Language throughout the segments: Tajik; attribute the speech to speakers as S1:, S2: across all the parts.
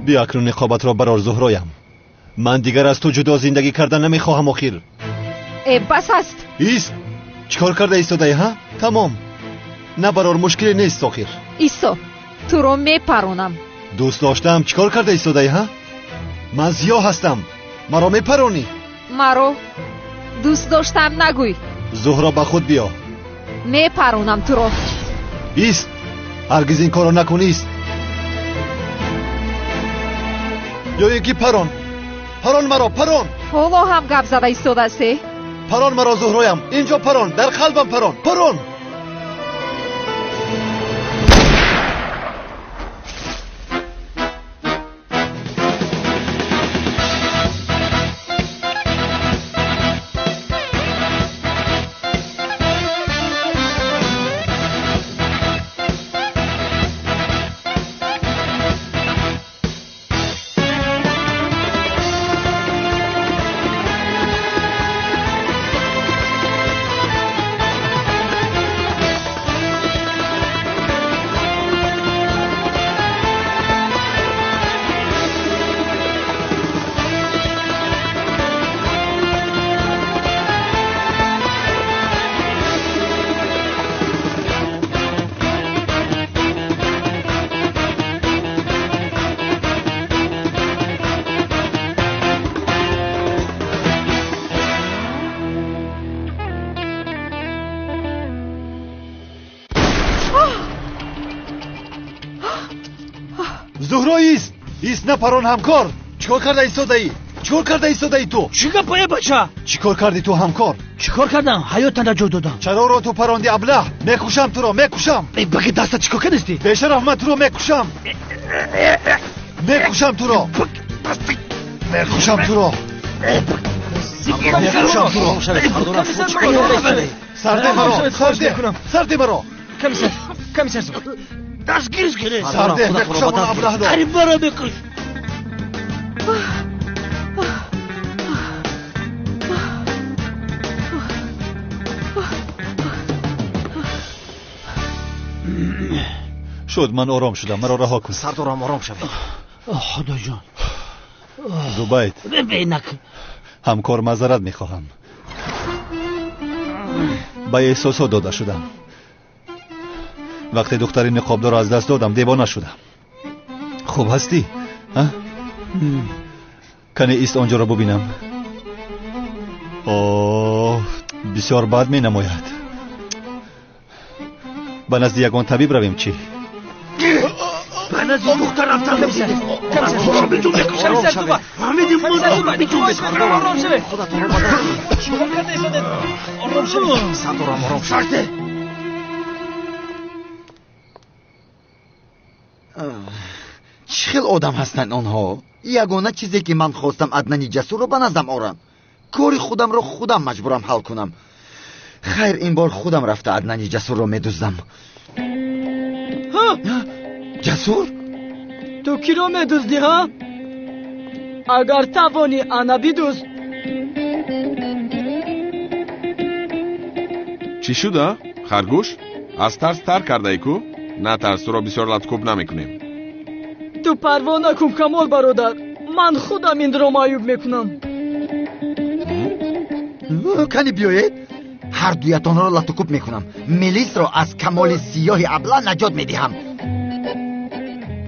S1: Биё акнун ниқобатро барор, Зуҳроям. Ман дигар аз ту ҷудо зиндагӣ кардан намехоҳам охир.
S2: Э, бас аст.
S1: Ист! Чӣ кор карда истодаӣ, ҳа? Тамом. На барор, мушкиле нест охир.
S2: Исо, туро мепаронам.
S1: Дӯст доштаам, чӣ кор карда истодаӣ, ҳа? Ман зиё ҳастам. Маро мепаронӣ?
S2: Маро дӯст доштаам нагӯй.
S1: Зуҳро, ба худ биё.
S2: Мепаронам туро.
S1: Ист! Ҳаргиз ин корро накун, ист. Ё ин ки парон. Парон маро, парон.
S2: Ҳоло ҳам гап зада истодаасте?
S1: Парон маро, Зуҳроям. Инҷо парон, дар қалбам парон. Парон. Зуҳро, ист! Ист, напарон, ҳамкор! Чӣ кор карда истодаӣ? Чӣ кор карда истодаӣ ту?
S3: Чӣ гапае, бача?
S1: Чӣ кор кардӣ ту, ҳамкор?
S3: Чӣ кор кардам? Ҳаётан наҷот додам.
S1: Чароро ту паронди, аблаҳ? Мекушам туро, мекушам.
S3: Э, баги даста чӣ кор кардисти?
S1: Бешараф, ман туро мекушам. Мекушам туро. Мекушам туро. Мекушам туро. Сарде маро, сарде, сарде маро.
S3: Комиссар, комиссар. Дастгириш кунед.
S1: Сарде, мекушам он аблаҳро.
S3: Қариб маро мекуш.
S1: Шуд, ман ором шудам, маро раҳо кун.
S4: Сардорам, ором шавед.
S3: Худоҷон.
S1: Зубайд.
S3: Бинак.
S1: Ҳамкор, маъзарат мехоҳам. Ба эҳсосот дода шудам. Вақте духтари ниқобдорро аз даст додам, девона шудам. Хуб ҳастӣ? Кане ист, онҷоро бубинам. Оҳ, бисёр бад менамояд. Ба назди ягон табиб равем чӣ?
S3: Ба назди духтар рафтан.
S4: Сардорам, ором шавед. Чӣ хел одам ҳастанд онҳо? Ягона чизе ки ман хостам Аднани Ҷасурро ба наздам орам. Кори худамро худам маҷбурам ҳал кунам. Хайр, ин бор худам рафта Аднани Ҷасурро медуздам. Ҷасур?
S5: Ту киро медуздӣ, ҳа? Агар тавонӣ, ана бидузд.
S6: Чӣ шуда, харгӯш? Аз тарс тар кардаӣ ку? Натарс, туро бисёр латкӯб намекунем.
S5: Ту парво накун, Камол бародар. Ман худам инро маъюб мекунам.
S4: Кани биёед, ҳар дуятонро латукӯб мекунам. Мелисро аз Камоли сиёҳи абла наҷот медиҳам.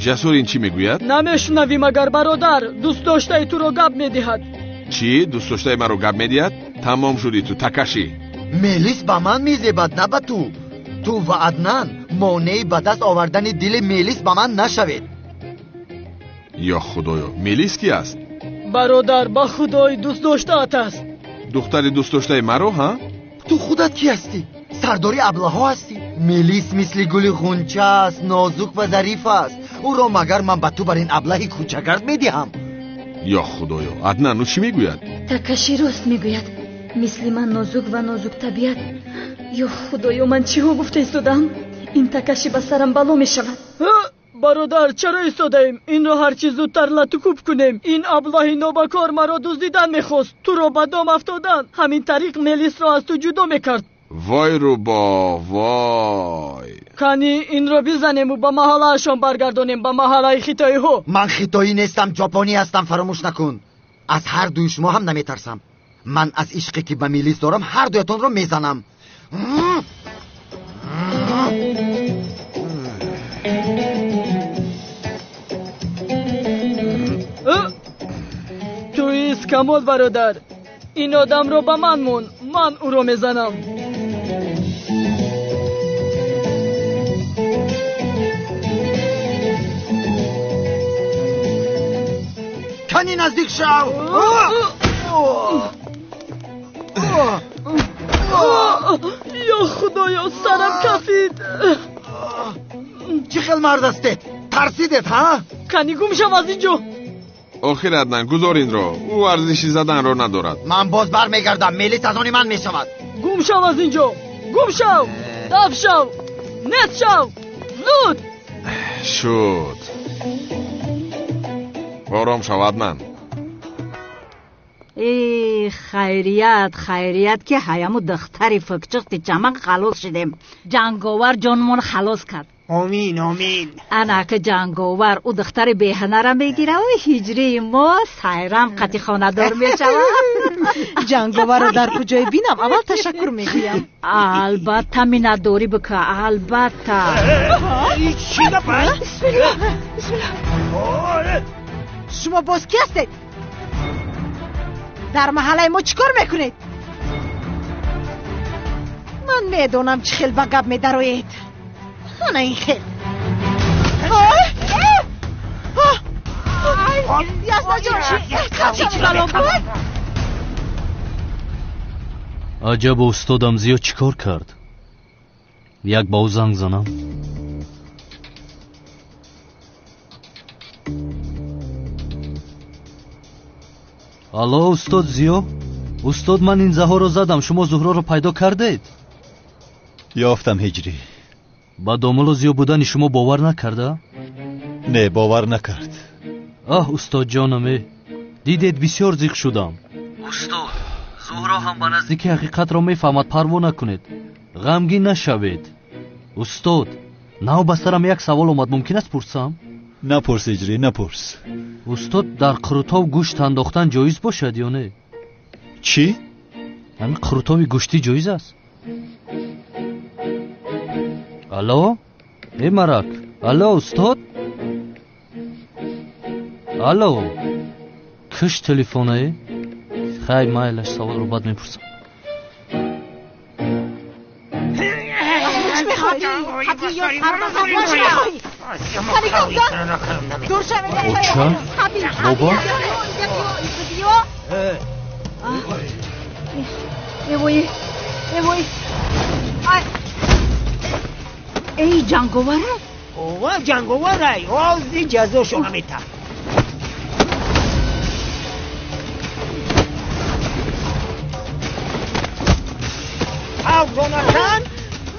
S6: Ҷасур ин чӣ мегӯяд?
S5: Намешунавӣ магар, бародар? Дӯстдоштаи туро гап медиҳад.
S6: Чӣ? Дӯстдоштаи маро гап медиҳад? Тамом шудӣ ту, такашӣ.
S4: Мелис ба ман мезебад, на ба ту. Ту ва Аднан монеи ба даст овардани дили Мелис ба ман нашавед.
S6: Ё худоё, Мелис ки аст?
S5: Бародар, ба худои дӯстдоштаат аст.
S6: Духтари дӯстдоштаи маро, ҳа?
S4: Ту худат кӣ ҳастӣ? Сардори аблаҳо ҳастӣ. Мелис мисли гули ғунча аст, нозук ва зариф аст. Ӯро магар ман ба ту бар ин аблаҳи кӯчагард медиҳам?
S6: Ё худоё, Аднан ӯ чӣ мегӯяд?
S7: Такаши рост мегӯяд. Мисли ман нозук ва нозуктабиат. Ё худоё, ман чиҳо гуфта истодам? Ин такаши ба сарам бало мешавад.
S5: Бародар, чаро истодаем? Инро ҳарчи зудтар латукӯб кунем. Ин аблаҳи нобакор маро дуздидан мехост. Туро ба дом афтодан. Ҳамин тариқ Мелисро аз ту ҷудо мекард.
S6: Вой рӯбоҳ, вой.
S5: Кани инро бизанему ба маҳаллаашон баргардонем, ба маҳаллаи хитоиҳо.
S4: Ман хитоӣ нестам, ҷопонӣ ҳастам, фаромӯш накун. Аз ҳар дуи шумо ҳам наметарсам. Ман аз ишқе ки ба милис дорам ҳар дуятонро мезанам.
S5: Ту ис Камол бародар, ин одамро ба ман мон, ман ӯро мезанам.
S4: Кани наздик шав!
S5: Ё худоё, сарам кафид!
S4: Чӣ хел мард ҳастед? Тарсидед, ҳа?
S5: Кани гум шав аз ин ҷо!
S6: Охир Аднан, гузор инро. Ӯ арзиши заданро надорад.
S4: Ман боз бармегардам, милис аз они ман мешавад.
S5: Гум шав аз ин ҷо! Гум шав! Даф шав! Нест шав! Зуд!
S6: Шуд. Ором шав, Аднан.
S8: Э, хайрият, хайрият ки ҳаяму духтари фукчухти чаман халос шидем. Ҷанговар ҷонмон халос кард.
S3: Омин, омин.
S8: Анака ҷанговар ӯ духтари беҳунара мегира, ҳиҷрии мо сайрам қати хонадор мешавад.
S9: Ҷанговарро дар куҷое бинам, аввал ташаккур мегӯям.
S8: Албатта миннатдорӣ бика, албатта.
S3: Чӣ гап аст?
S9: Бисмилла, бисмилла. Шумо боз кӣ ҳастед? Дар маҳаллаи мо чӣ кор мекунед? Ман медонам чӣ хел ба гап медароед. Ана ин хел.
S10: Аҷаб, устодам зиёд чӣ кор кард? Як ба ӯ занг занам. Алло, устод Зиё? Устод, ман ин заҳоро задам, шумо Зуҳроро пайдо кардед?
S1: Ёфтам, ҳиҷрӣ.
S10: Ба домулло Зиё будани шумо бовар накарда?
S1: Не, бовар накард.
S10: Аҳ, устодҷонам, э, дидед, бисёр зиқ шудам. Устод, Зуҳро ҳам ба наздики ҳақиқатро мефаҳмад, парво накунед. Ғамгин нашавед. Устод, нав ба сарам як савол омад, мумкин аст пурсам?
S1: Напурс, ҳиҷрӣ, напурс.
S10: Устод, дар қурутов гӯшт андохтан ҷоиз бошад ё не?
S1: Чӣ?
S10: Ҳамин қурутови гӯштӣ ҷоиз аст? Алло? Э, марак. Алло, устод? Алло? Киш телефонае? Хай, майлаш, саволро баъд мепурсам. Оча? Бобо?
S8: Эвой, эвой. Эй, ҷанговара?
S3: Ова ҷанговарай, ози ҷазошо намета. Ҳавзонакан?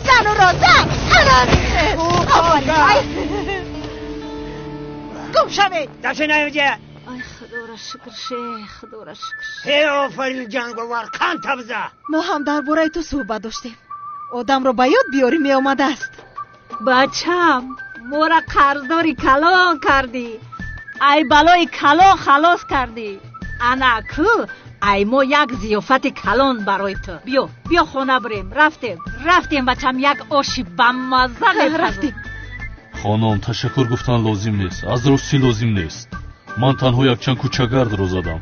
S9: Зануро зан! Гум шавед!
S3: Дафши наёҷа!
S8: Ай, худоро шукр, шех, худоро шукр.
S3: Ҳе, офарин ҷанговар, кан табза!
S9: Мо ҳам дар бораи ту суҳбат доштем. Одамро ба ёд биёрӣ меомадааст.
S8: Бачам, мора қарздори калон кардӣ. Ай балои калон халос кардӣ. Ана ку, ай мо як зиёфати калон барои ту. Биё, биё хона бирем. Рафтем, рафтем, бачам, як оши бамазза мепазем.
S9: Рафтем.
S10: Хонум, ташаккур гуфтан лозим нест. Аз ростӣ лозим нест. Ман танҳо якчанд кӯчагардро задам.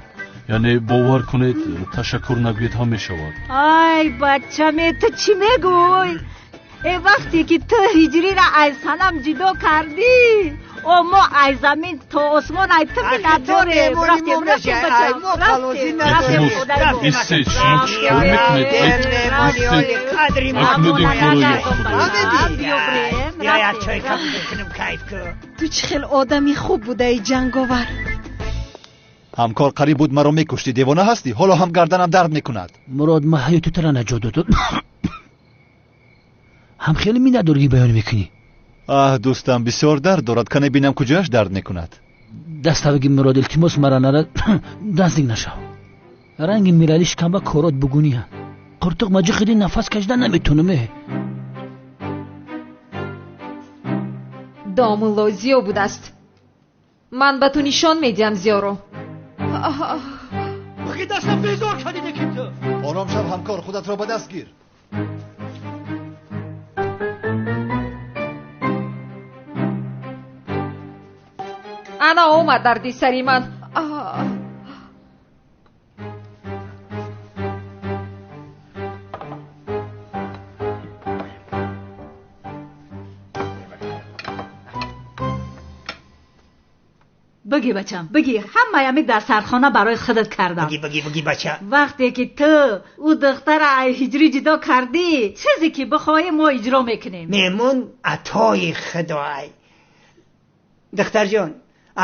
S10: Яъне бовар кунед, ташаккур нагӯед ҳам мешавад.
S8: Ай, бачаме, ту чӣ мегӯй? Э, вақте ки ту ҳиҷриро ай санам ҷудо кардӣ, о мо ай замин то осмон ай ту миннатдорем. Рафтем, рафтем, бачам, рафтем, рафтем.
S10: Истед, шумо чӣ кор мекунед? Истед, накунед ин корро, ё Худо.
S9: Ту чӣ хел одами хуб будаи, ҷанговар.
S1: Ҳамкор, қариб буд маро мекуштӣ. Девона ҳастӣ? Ҳоло ҳам гарданам дард мекунад.
S3: Мурод, ман ҳаёти туро наҷот додам. Ҳам хеле миннатдорӣ баён мекунӣ.
S1: Аҳ, дӯстам, бисёр дард дорад. Кане бинам куҷояш дард мекунад.
S3: Даставаги Мурод, илтимос, мара нара, наздик нашав. Ранги мирали шикамба корот бугуниям.
S11: Қуртуқ маҷи хиди нафас кашида наметунам.
S2: Домулло зиё будааст. Ман ба ту нишон медиҳам зиёро.
S1: Дастам безор кардӣ ки ту. Ором шав ҳамкор, худатро ба даст гир.
S2: Ана омад дарди сари ман.
S8: Бигӣ бачам, бигӣ, ҳамаи дар сархона барои худат кардам.
S3: Бигӣ, бигӣ, бигӣ бача.
S8: Вақте ки ту ӯ духтара ай ҳиҷрӣ ҷудо кардӣ, чизе ки бихоҳӣ мо иҷро мекунем.
S3: Меҳмон атои худой. Духтарҷон,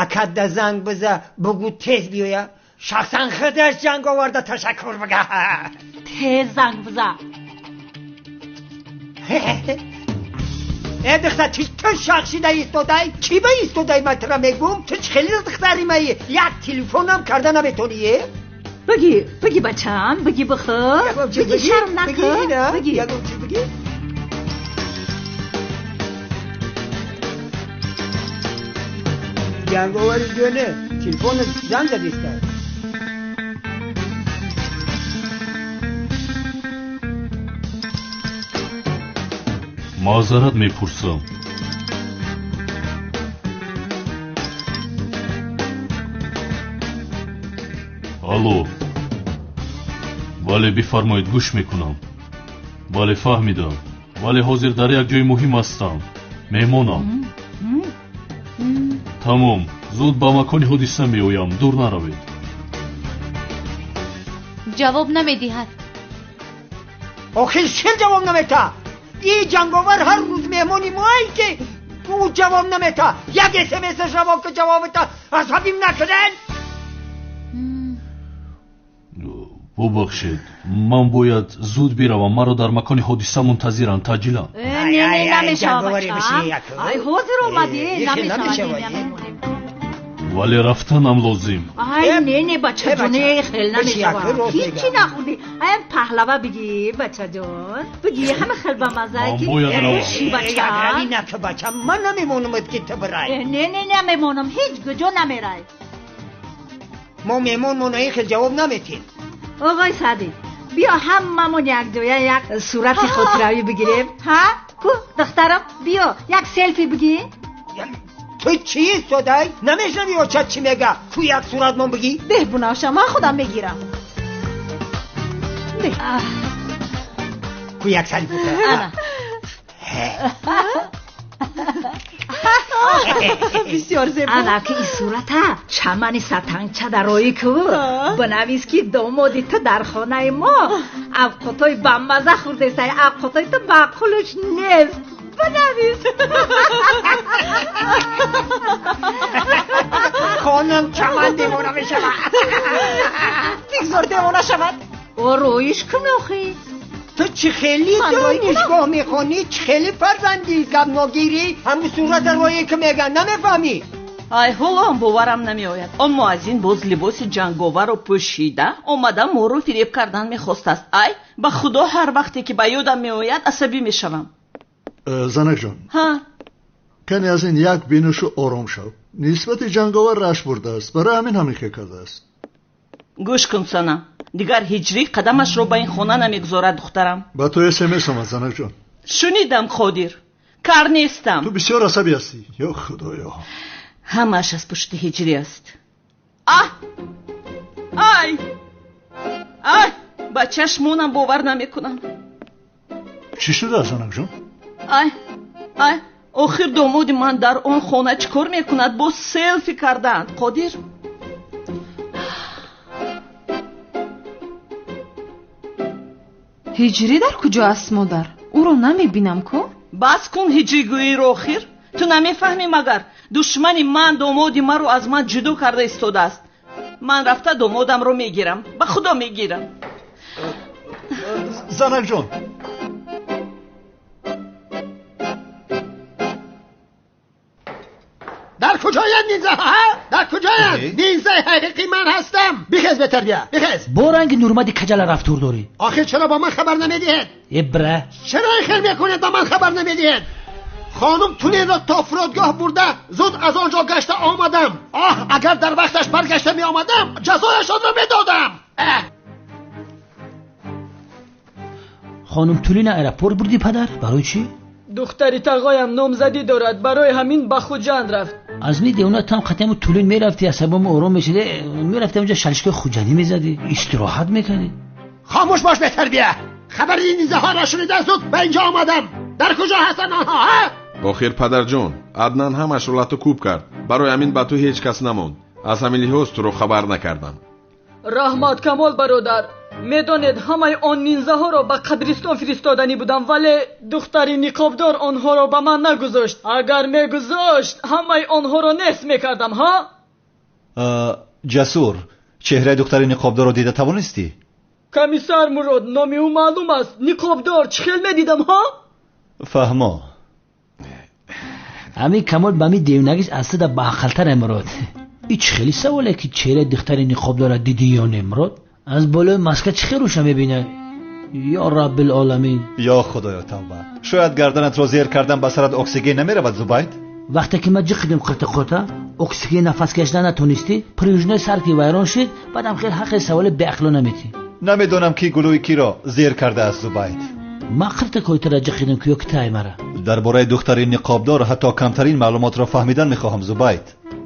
S3: акат да занг биза, бугӯ тез биёя. Шахсан худаш ҷанг оварда ташаккур бага.
S8: Тез занг биза.
S3: Э духтар, чи ту шахшида истодай? Чӣ ба истодай ман тура мегӯм? Ту чӣ хеле духтари маи? Як телефонам карда наметонӣ, е?
S8: Бигӣ, бигӣ бачам, бигӣ бихӯр. Бигӣ шарм накун. Бигӣ.
S3: Ягон чиз бигӣ. Ҷанговари ҷоне, телефонат занг задистай.
S10: Маъзарат мепурсам. Алло. Бале, бифармоед, гӯш мекунам. Бале, фаҳмидам. Вале ҳозир дар як ҷои муҳим ҳастам. Меҳмонам. Тамом, зуд ба макони ҳодиса меоям, дур наравед.
S12: Ҷавоб намедиҳад.
S3: Охир чил ҷавоб намета? И ҷанговар ҳар рӯз меҳмони моай ки ӯ ҷавоб намета. Як смс равон ки ҷавобата асабим накунен.
S10: Бубахшед, ман бояд зуд биравам, маро дар макони ҳодиса мунтазиранд, таъҷилан.
S8: Не, не, намешавад бачам. Ай, ҳозир омадӣ, намешавад.
S10: Вале рафтанам лозим.
S8: Ай, не, не, бачаҷон, хел намешавад. Ҳичи нахӯрдӣ. Ай, паҳлава бигӣ, бачаҷон. Бигӣ, ҳама хел бамаззае ки.
S10: Ман бояд равам.
S3: Бача, нака, бача, ман намемонамад ки ту бирай.
S8: Не, не, намемонам, ҳеҷ куҷо намерай.
S3: Мо меҳмонмона ин хел ҷавоб наметем.
S8: Оғои Саъдӣ, биё ҳамамон якҷоя як сурати хотиравӣ бигирем. Ҳа? Ку, духтарам, биё як селфи бигӣ.
S3: Ту чӣ истодай? Намешнавӣ очат чӣ мега? Ку як суратмон бигӣ?
S9: Деҳ Бунафша, ман худам мегирам. Деҳ.
S3: Ку як сари бута.
S8: Ана.
S9: Бисёр зебо.
S8: Ана ки ин сурата чамани сатангча дароӣ ку. Бинавис ки домоди ту дар хонаи мо авқотҳои бамазза хӯрдесай, авқотҳои ту маъқулш нест. Бинавис.
S3: Хонам чаман девона мешавад.
S9: Бигзор девона шавад.
S8: Ороиш кун охи.
S3: Ту чӣ хеле донишгоҳ мехонӣ, чӣ хеле фарзандӣ гапногирӣ, ҳамун сурата роӣ ки меган, намефаҳмӣ?
S13: Ай, ҳоло ҳам боварам намеояд. Он муаззин боз либоси ҷанговарро пӯшида омада моро фиреб кардан мехостааст. Ай, ба худо ҳар вақте ки ба ёдам меояд асабӣ мешавам.
S1: Занакҷон, кане аз ин як бинушу ором шав. Нисбати ҷанговар рашк бурдааст, барои ҳамин ҳамин хел кардааст.
S13: Гӯш кун, Сана, дигар ҳиҷрӣ қадамашро ба ин хона намегузорад, духтарам.
S1: Ба ту смс омад, занакҷон.
S13: Шунидам, Қодир, кар нестам.
S1: Ту бисёр асабӣ ҳастӣ. Ё худоё,
S13: ҳамааш аз пушти ҳиҷрӣ аст. Аҳ, ай, ай, ба чашмонам бовар намекунам.
S1: Чӣ шуда, занакҷон?
S13: Ай, ай, охир домоди ман дар он хона чӣ кор мекунад? Боз селфи кардаанд, Қодир.
S14: Ҳиҷрӣ дар куҷо аст, модар? Ӯро намебинам ку?
S13: Бас кун ҳиҷригӯиро, охир. Ту намефаҳмӣ магар? Душмани ман домоди маро аз ман ҷудо карда истодааст. Ман рафта домодамро мегирам, ба худо мегирам.
S1: Занакҷон, дар куҷо
S3: куҷоянд нинзаҳо? Дар куҷоянд? Нинзаи ҳақиқӣ ман ҳастам. Бихез бетарбия, бихез.
S11: Бо ранги нурмади каҷала рафтор дорӣ.
S3: Охир чаро ба ман хабар намедиҳед?
S11: Ибра.
S3: Чаро ин хел мекунед, ба ман хабар намедиҳед? Хонум Тулинро то фурудгоҳ бурда, зуд аз он ҷо гашта омадам. Оҳ, агар дар вақташ баргашта меомадам, ҷазояшонро медодам.
S11: Хонум Тулина аэропорт бурдӣ, падар? Барои чӣ?
S5: Духтари тағоям номзадӣ дорад, барои ҳамин ба Хуҷанд рафт.
S11: Аз ни девона там қатъиян Тулин мерафтӣ, асабам ором мешуд, мерафтӣ онҷо шалишкаи хуҷандӣ мезадӣ, истироҳат мекардӣ.
S3: Хомӯш бош бетарбия. Хабари ин низаҳоро шунида зуд ба инҷо омадам. Дар куҷо ҳастанд онҳо, ҳа?
S6: Охир падарҷон, Аднан ҳамашро лату кӯб кард. Барои ҳамин ба ту ҳеҷ кас намонд. Аз ҳамин лиҳоз туро хабар накардам.
S5: Раҳмат Камол бародар. Медонед, ҳамаи он нинзаҳоро ба қабристон фиристоданӣ будам, вале духтари ниқобдор онҳоро ба ман нагузошт. Агар мегузошт, ҳамаи онҳоро нест мекардам, ҳа?
S15: Ҷасур, чеҳраи духтари ниқобдорро дида тавонистӣ?
S5: Комиссар Мурод, номи ӯ маълум аст. Ниқобдор, чӣ хел медидам, ҳа?
S15: Фаҳмо.
S11: Ҳамин Камол ба ҳамин девонагиш аз сада баақлтаре, Мурод. Ин чӣ хели саволе ки чеҳраи духтари ниқобдорро дидӣ ё не, Мурод? Аз болои маска чӣ хел рӯша мебинад? Ё Раббилоламин.
S15: Ё Худоё, тавба. Шояд гарданатро зер кардан ба сарат оксиген намеравад, Зубайд?
S11: Вақте ки ман ҷиқидим қирта-қурта, оксиген нафас кашидан натонистӣ, пружинаи сар ки вайрон шид, баъдам хел ҳаққи саволи беақло наметӣ.
S15: Намедонам ки гулӯи киро зер кардааст, Зубайд.
S11: Ман қирта-койтара ҷиқидим ки ё ки тай мара.
S15: Дар бораи духтари ниқобдор ҳатто камтарин маълумотро фаҳмидан мехоҳам, Зубайд.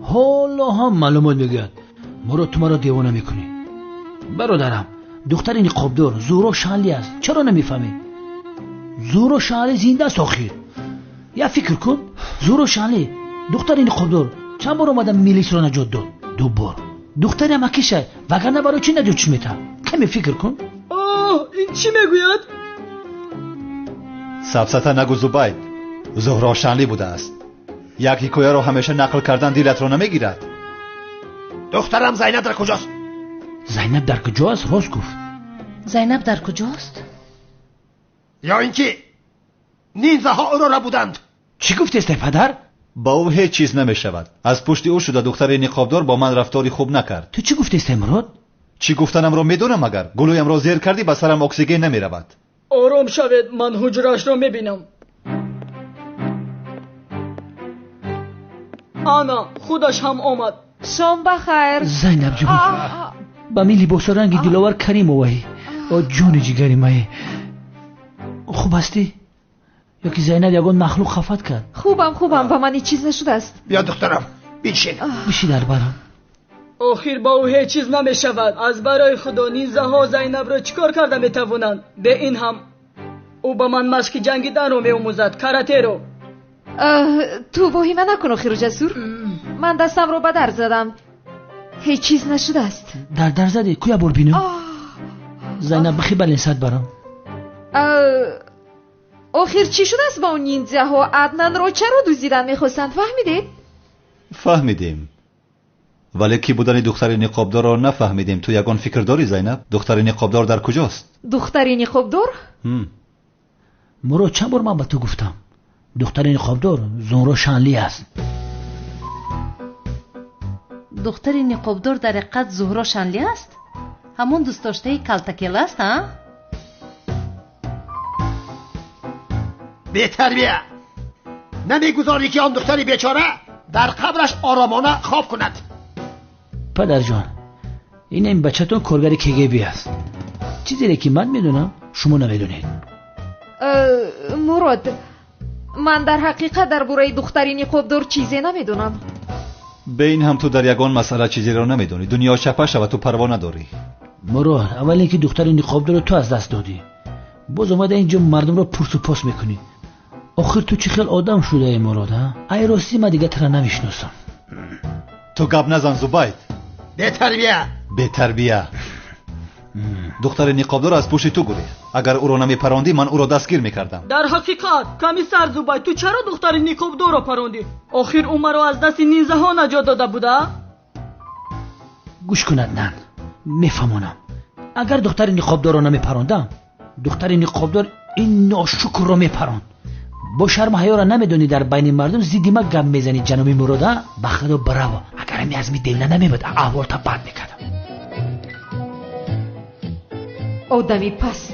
S11: Ҳоло ҳам маълумот мегӯяд. Мурод, ту маро девона мекунӣ. Бародарам, духтари ниқобдор Зуҳро Шанли аст. Чаро намефаҳмӣ? Зуҳро Шанли зинда аст охир. Я фикр кун, Зуҳро Шанли, духтари ниқобдор, чанд бор омада милисро наҷот дод? Ду бор. Духтари амакиша, вагарна барои чӣ наҷотш метавад? Каме фикр кун.
S5: Оҳ, ин чӣ мегӯяд?
S15: Сафсата нагӯ, Зубайд. Зуҳро Шанли будааст. Як ҳикояро ҳамеша нақл кардан дилатро намегирад.
S3: Духтарам Зайнаб дар куҷост?
S11: Зайнаб дар куҷост? Рост гуфт.
S12: Зайнаб дар куҷост?
S3: Ё ин ки нинзаҳо ӯро рабуданд.
S11: Чӣ гуфтесте, падар?
S15: Ба ӯ ҳеҷ чиз намешавад. Аз пушти ӯ шуда духтари ниқобдор бо ман рафтори хуб накард.
S11: Ту чӣ гуфтесте, Мурод?
S15: Чӣ гуфтанамро медонам, агар гулӯямро зер кардӣ ба сарам оксиген намеравад.
S5: Ором шавед, ман ҳуҷраашро мебинам. Ана, худаш ҳам омад.
S2: Шом ба хайр.
S11: Зайнаб ҷон, ба мин либосо ранги Диловар Каримоваи. О ҷони ҷигари мае. Хуб ҳастӣ? Ё ки Зайнаб ягон махлуқ хафат кард?
S2: Хубам, хубам, ба ман ҳеҷ чиз нашудааст.
S3: Биё духтарам, биншин.
S11: Биши дар барам.
S5: Охир ба ӯ ҳеҷ чиз намешавад. Аз барои Худо нинзаҳо Зайнабро чӣ кор карда метавонанд? Бе ин ҳам ӯ ба ман машқи ҷангиданро меомӯзад, каратеро.
S2: Ту воҳима накун, охиру Ҷасур. Ман дастамро ба дар задам. Ҳеҷ чиз нашудааст.
S11: Дар дар задӣ? Ку як бор бинам? Зайнаб, бихи бален сад барам.
S2: Охир чӣ шудааст ба он ниндзяҳо? Аднанро чаро дуздидан мехостанд? Фаҳмидед?
S15: Фаҳмидем. Вале ки будани духтари ниқобдорро нафаҳмидем. Ту ягон фикр дорӣ, Зайнаб? Духтари ниқобдор дар куҷост?
S2: Духтари ниқобдор?
S11: Мурод, чанд бор ман ба ту гуфтам, духтари ниқобдор Зуҳро Шанли аст.
S12: Духтари ниқобдор дар ҳақиқат Зуҳро Шанли аст? Ҳамон дӯстдоштаи калтакела аст, а?
S3: Бетарбия! Намегузорӣ ки он духтари бечора дар қабраш оромона хоб кунад.
S11: Падарҷон, ин ин бачатон коргари КГБ аст. Чизере ки ман медонам, шумо намедонед.
S2: Мурод, ман дар ҳақиқат дар бораи духтари ниқобдор чизе намедонам.
S15: Бе ин ҳам ту дар ягон масъала чизеро намедонӣ. Дунё чапа шава, ту парво надорӣ.
S11: Мурод, аввал ин ки духтари ниқобдорро ту аз даст додӣ. Боз омада инҷо мардумро пурсу пос мекунӣ. Охир ту чӣ хел одам шудаӣ, Мурод, а? Ай ростӣ ман дига туро намешиносам.
S15: Ту гап назан, Зубайд.
S3: Бетарбия!
S15: Бетарбия! Духтари ниқобдор аз пушти ту гурехт. Агар ӯро намепарондӣ, ман ӯро дастгир мекардам.
S5: Дар ҳақиқат, комиссар Зубайд, ту чаро духтари ниқобдорро парондӣ? Охир ӯ маро аз дасти нинзаҳо наҷот дода буда?
S11: Гӯш кун, Аднан, мефаҳмонам. Агар духтари ниқобдорро намепарондам, духтари ниқобдор ин ношукрро мепаронд. Бо шарму ҳаёро намедонӣ дар байни мардум зидди ма гап мезанӣ ҷаноби Мурод, а? Ба худо браво. Агар ами азми девна намебуд, аҳволта бад мекардам.
S2: Одами паст.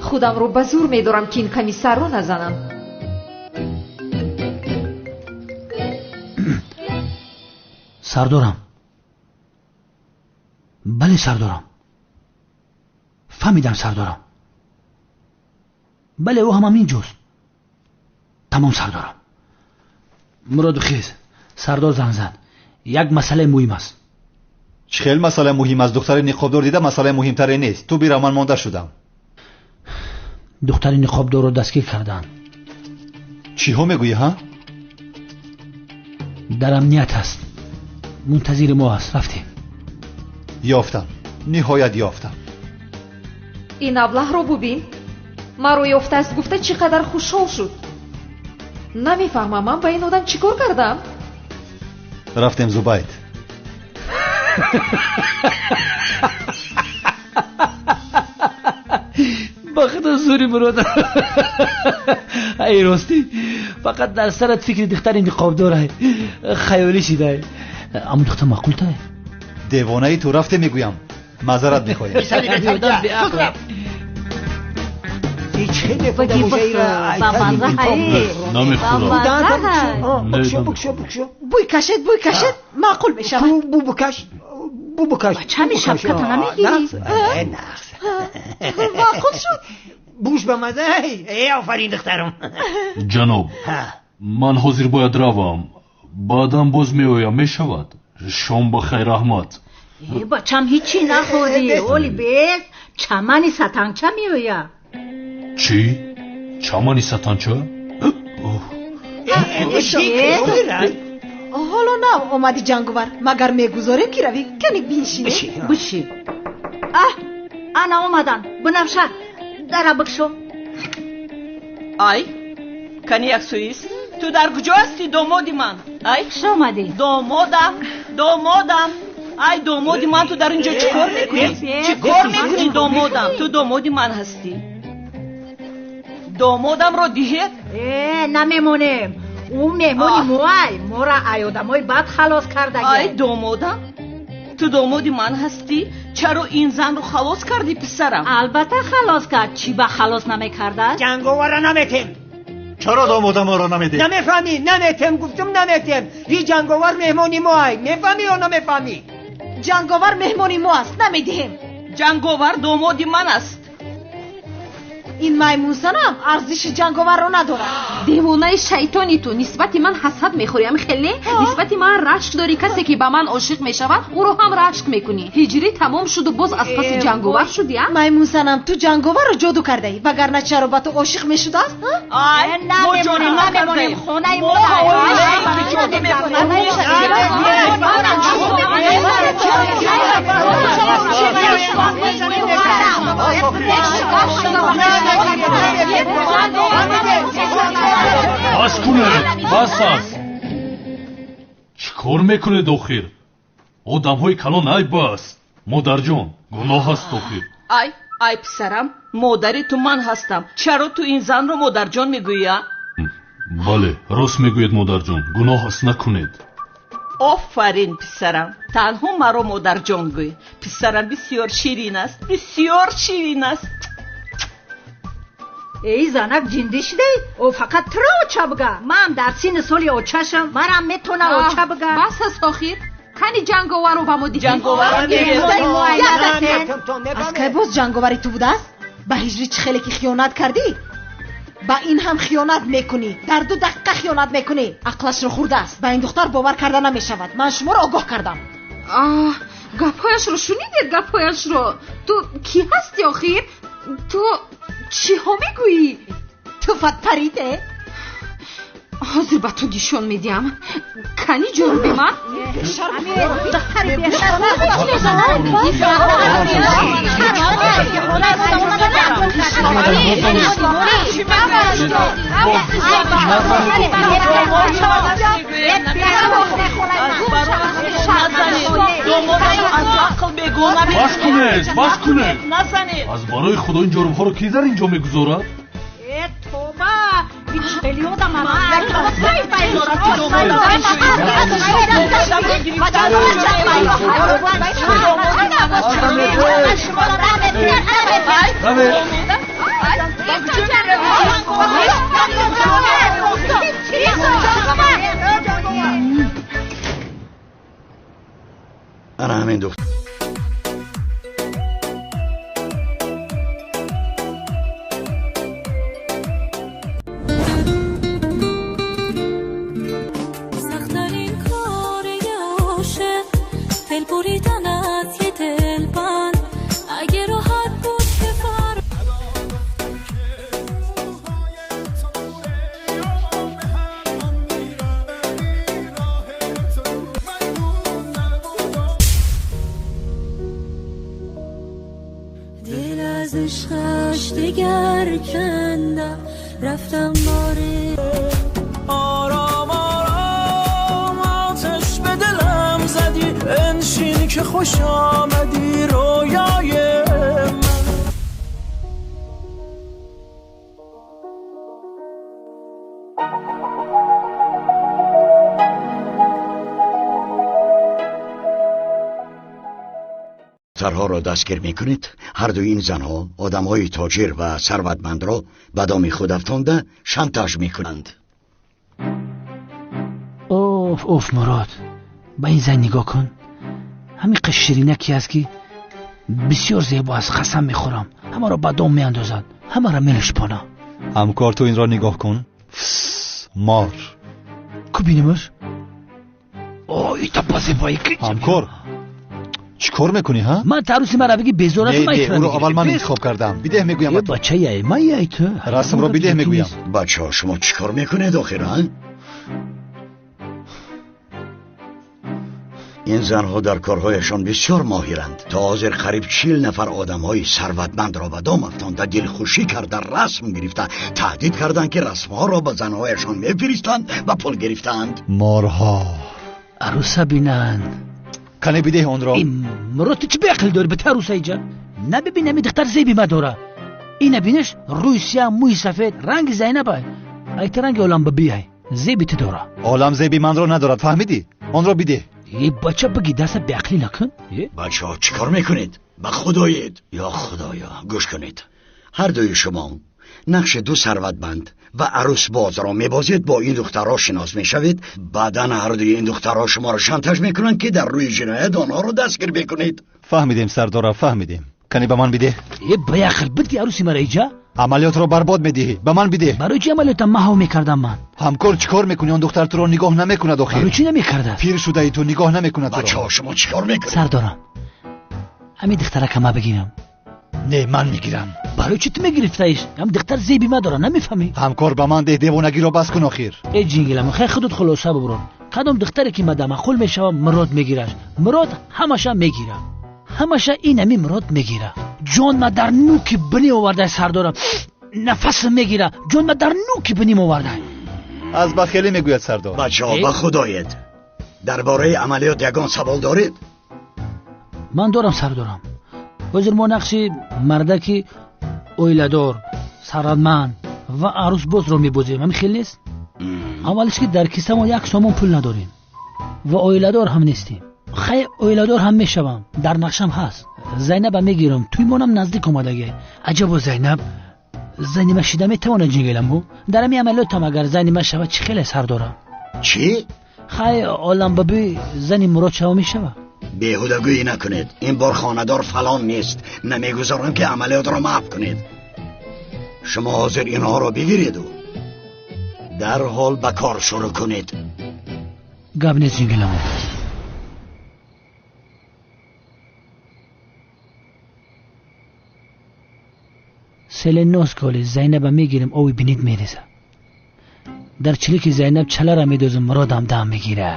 S2: Худамро ба зур медорам, ки ин комиссарро назанам.
S11: Сардорам. Бале, сардорам. Фаҳмидам, сардорам. Бале, ӯ ҳам ҳамин ҷост. Тамом, сардорам. Мурод, хез. Сардор занг зад. Як масъалаи муҳим аст.
S15: Чӣ хел масъала муҳим аст? Духтари ниқобдор дида масъалаи муҳимтаре нест. Ту бира, ман монда шудам.
S11: Духтари ниқобдорро дастгир карданд.
S15: Чиҳо мегӯӣ, ҳа?
S11: Дар амният аст. Мунтазири мо аст. Рафтем.
S15: Ёфтам. Ниҳоят ёфтам.
S2: Ин аблаҳро бубин. Маро ёфтааст гуфта чӣ қадар хушҳол шуд. Намефаҳмам, ман ба ин одам чӣ кор кардам?
S15: Рафтем, Зубайд.
S11: Ба худо зури Мурод. Ай ростӣ, фақат дар сарат фикри духтари ниқобдорай. Хаёлӣ шидай. Аммо духтар маъқултай.
S15: Девонаи ту, рафте мегӯям. Маъзарат мехоҳем.
S9: Бӯй кашед, бӯй кашед, маъқул мешавад.
S3: Бу букаш, бу букаш.
S8: Чами шапката намегирӣ?
S9: Маъқул шуд.
S3: Буш ба маза. Эй, офарин духтарам.
S10: Ҷаноб, ман ҳозир бояд равам. Баъдан боз меоям, мешавад? Шом ба хайр, раҳмат.
S8: Бачам ҳичи нахӯрдӣ. Оли бес чамани сатанча меояд.
S10: Чӣ? Чамани сатанча?
S9: Ҳоло нав омади ҷанговар. Магар мегузорем ки равӣ? Кани биншинем.
S8: Бишин. Аҳ, ана омадан. Бунафша, дара бикшо.
S13: Ай, кани як суист. Ту дар куҷо ҳастӣ, домоди ман? Ай,
S8: хуш омадӣ.
S13: Домодам, домодам. Ай, домоди ман, ту дар ин ҷо чӣ кор мекунӣ? Чӣ кор мекунӣ, домодам? Ту домоди ман ҳастӣ. Домодамро диҳед?
S8: Намемонем. Ӯ меҳмони моай. Мора ай одамои бад халос кардагӣ.
S13: Ай, домодам, ту домоди ман ҳастӣ. Чаро ин занро халос кардӣ, писарам?
S8: Албатта халос кард. Чӣ ба халос намекардааст?
S3: Ҷанговарро наметем.
S15: Чаро домодаморо намедиҳ?
S3: Намефаҳмӣ? Наметем, гуфтум наметем. Ин ҷанговар меҳмони моай. Мефаҳмӣ ё намефаҳмӣ?
S9: Ҷанговар меҳмони мо аст, намедиҳем.
S13: Ҷанговар домоди ман аст.
S9: Ин маймунзанам арзиши ҷанговарро надорад.
S14: Девонаи шайтони ту, нисбати ман ҳасад мехӯрӣ, ам хеле? Нисбати ман рашк дорӣ. Касе ки ба ман ошиқ мешавад, ӯро ҳам рашк мекунӣ. Ҳиҷрӣ тамом шуду боз аз паси ҷанговар шудӣ, а?
S9: Маймунзанам, ту ҷанговарро ҷоду кардаӣ, вагарна чаро ба ту ошиқ мешудааст?
S13: Ай, мо ҷоду накардаем.
S8: Хонаи мо
S10: Бас кунед, бас аст. Чӣ кор мекунед охир? Одамҳои калон, ай бас. Модарҷон, гуноҳ аст охир.
S13: Ай, ай писарам, модари ту ман ҳастам. Чаро ту ин занро модарҷон мегӯӣ, а?
S10: Бале, рост мегӯед модарҷон, гуноҳ аст, накунед.
S13: Офарин писарам, танҳо маро модарҷон гӯй. Писарам бисёр ширин аст, бисёр ширин аст.
S8: Эй занак, ҷиндӣ шудаӣ? Ӯ фақат туро оча бига. Ман дар синни соли очашам, марам метавона оча бига.
S14: Бас аст охир. Кани ҷанговарро ба мо диҳед.
S9: Аз кай боз ҷанговари ту будааст? Ба ҳиҷрӣ чӣ хеле ки хиёнат кардӣ, ба ин ҳам хиёнат мекунӣ. Дар 2 дақиқа хиёнат мекунӣ. Ақлашро хӯрдааст. Ба ин духтар бовар карда намешавад. Ман шуморо огоҳ кардам.
S14: Аҳ, гапҳояшро шунидед? Гапҳояшро. Ту кӣ ҳастӣ охир? Ту чиҳо мегӯӣ?
S9: Ту фатпариде?
S14: Ҳозир ба ту нишон медиҳам. Кани ҷоруби ман?
S10: Бас кунед, бас кунед. Аз барои худо ин ҷорубҳоро кӣ дар ин ҷо мегузорад?
S8: Э, тоба!
S16: Ана ҳамин духтар.
S17: سخت‌ترین کار یه عاشق دل بریدن از یه دلبند. اگه راحت بود که فر دل از عشقش دگر کندم رفتم باره.
S18: آرام آرام آتش به دلم زدی، انشین که خوش آمدی رویای من.
S16: دخترها را دستگیر میکنید. هر دو این زنها آدمهای تاجر و ثروتمند را به دام خود افتانده شانتاژ میکنند.
S11: اوف اوف مراد، به این زن نگاه کن. همین قشرینکی است که بسیار زیبا است. قسم میخورم همه را به دام میاندازد، همه را میلشپانه.
S15: همکار تو این را نگاه کن. مار
S11: کو بینیمش. آی تا با زیبایی که
S15: همکار چی کار میکنی ها؟
S11: من عروسی مرا بگی بیزار است.
S15: نه او رو اول من انتخاب کردم. بیده میگویم
S11: تو بچه ای من ای تو
S15: رسم رو بیده میگویم.
S16: بچه ها شما چی کار میکنید آخرا؟ این زنها در کارهایشان بسیار ماهرند. تا حاضر قریب 40 نفر آدمهای ثروتمند را به دام افتانده، دلخوشی کرده، رسم گرفته، تهدید کردند که رسمها را به زنهایشان میفرستند و پول گرفتند.
S15: مارها
S11: عروسه بینند.
S15: کنه بیده آن را.
S11: مراد تو چه بیعقل داری به عروسه اینجا؟ نه ببین همین دختر زیبی ما داره. این بینش روی سیاه موی سفید رنگ زینب ای رنگ عالم ببی زیبی تو داره.
S15: عالم زیبی من را ندارد، فهمیدی؟ آن را بیده.
S11: یه بچه بگی دست بیعقلی نکن.
S16: بچه ها چیکار میکنید؟ به خدایید یا خدایا گوش کنید. هر دوی شما نقش دو ثروتمند و عروس باز را میبازید. با این دخترها شناس میشوید. بعدا هر دوی این دخترها شما را شانتاژ میکنند که در روی جنایت آنها را دستگیر بکنید.
S15: فهمیدیم سردارا، فهمیدیم. کنی به من بیده.
S11: یه بیعقل بدی عروسی مرا اینجا؟
S15: عملیات را برباد میدهی. به من بیده.
S11: برای چی عملیات محو میکردم من؟
S15: همکار چیکار میکنی؟ آن دختر تو را نگاه نمیکند آخر.
S11: برای چی نمیکرده؟
S15: پیر شده ای تو نگاه نمیکند تو را.
S16: بچه‌ها شما چیکار میکنید؟
S11: سردارم همین دخترک ما بگیرم.
S15: نه من میگیرم.
S11: برای چی تو میگرفتیش؟ هم دختر زیبی ما داره، نمیفهمی؟
S15: همکار به من ده، دیوانگی را بس کن آخر.
S11: ای جینگلم خیلی خودت خلاصه ببرو. کدام دختری که مدام خول میشوم مراد میگیرش. مراد همشه میگیره. همشه این همی مراد میگیره. جان ما در نوک بنی آورده سردارم. نفس میگیره. جان ما در نوک بنی آورده.
S15: از بخیلی میگوید سردار.
S16: بچه‌ها به خدایت درباره عملیات یگان سوال دارید؟
S11: من دارم سردارم. حاضر ما نقش مردکی оиладор، сарватманд ва арӯсбозро мебозем. ҳамин хел нест? Аввалиш ки дар киса мо 1 сомон пул надорем ва оиладор ҳам нестем. Хай оиладор ҳам мешавам, дар нақшам ҳаст. Зайнаба мегирам, тӯймонам наздик омадагӣ. Аҷабо Зайнаб зани ма шида метавонад ҷингиламу? Дар ҳамин амалиётам агар зани ма шавад чӣ хеле сар дорам?
S16: Чӣ?
S11: Хай оламбаби зани Мурод шава мешавад.
S16: беҳудагӯӣ накунед. Ин бор хонадор фалон нест. Намегузорам ки амалиётро маҳв кунед. Шумо ҳозир инҳоро бигиреду дарҳол ба кор шурӯъ кунед.
S11: Гап нест ҷингиламу. Селенос коли Зайнаба мегирем, ови бинит мереза. Дар чилики Зайнаб чалара медозам, Муродам дам мегира.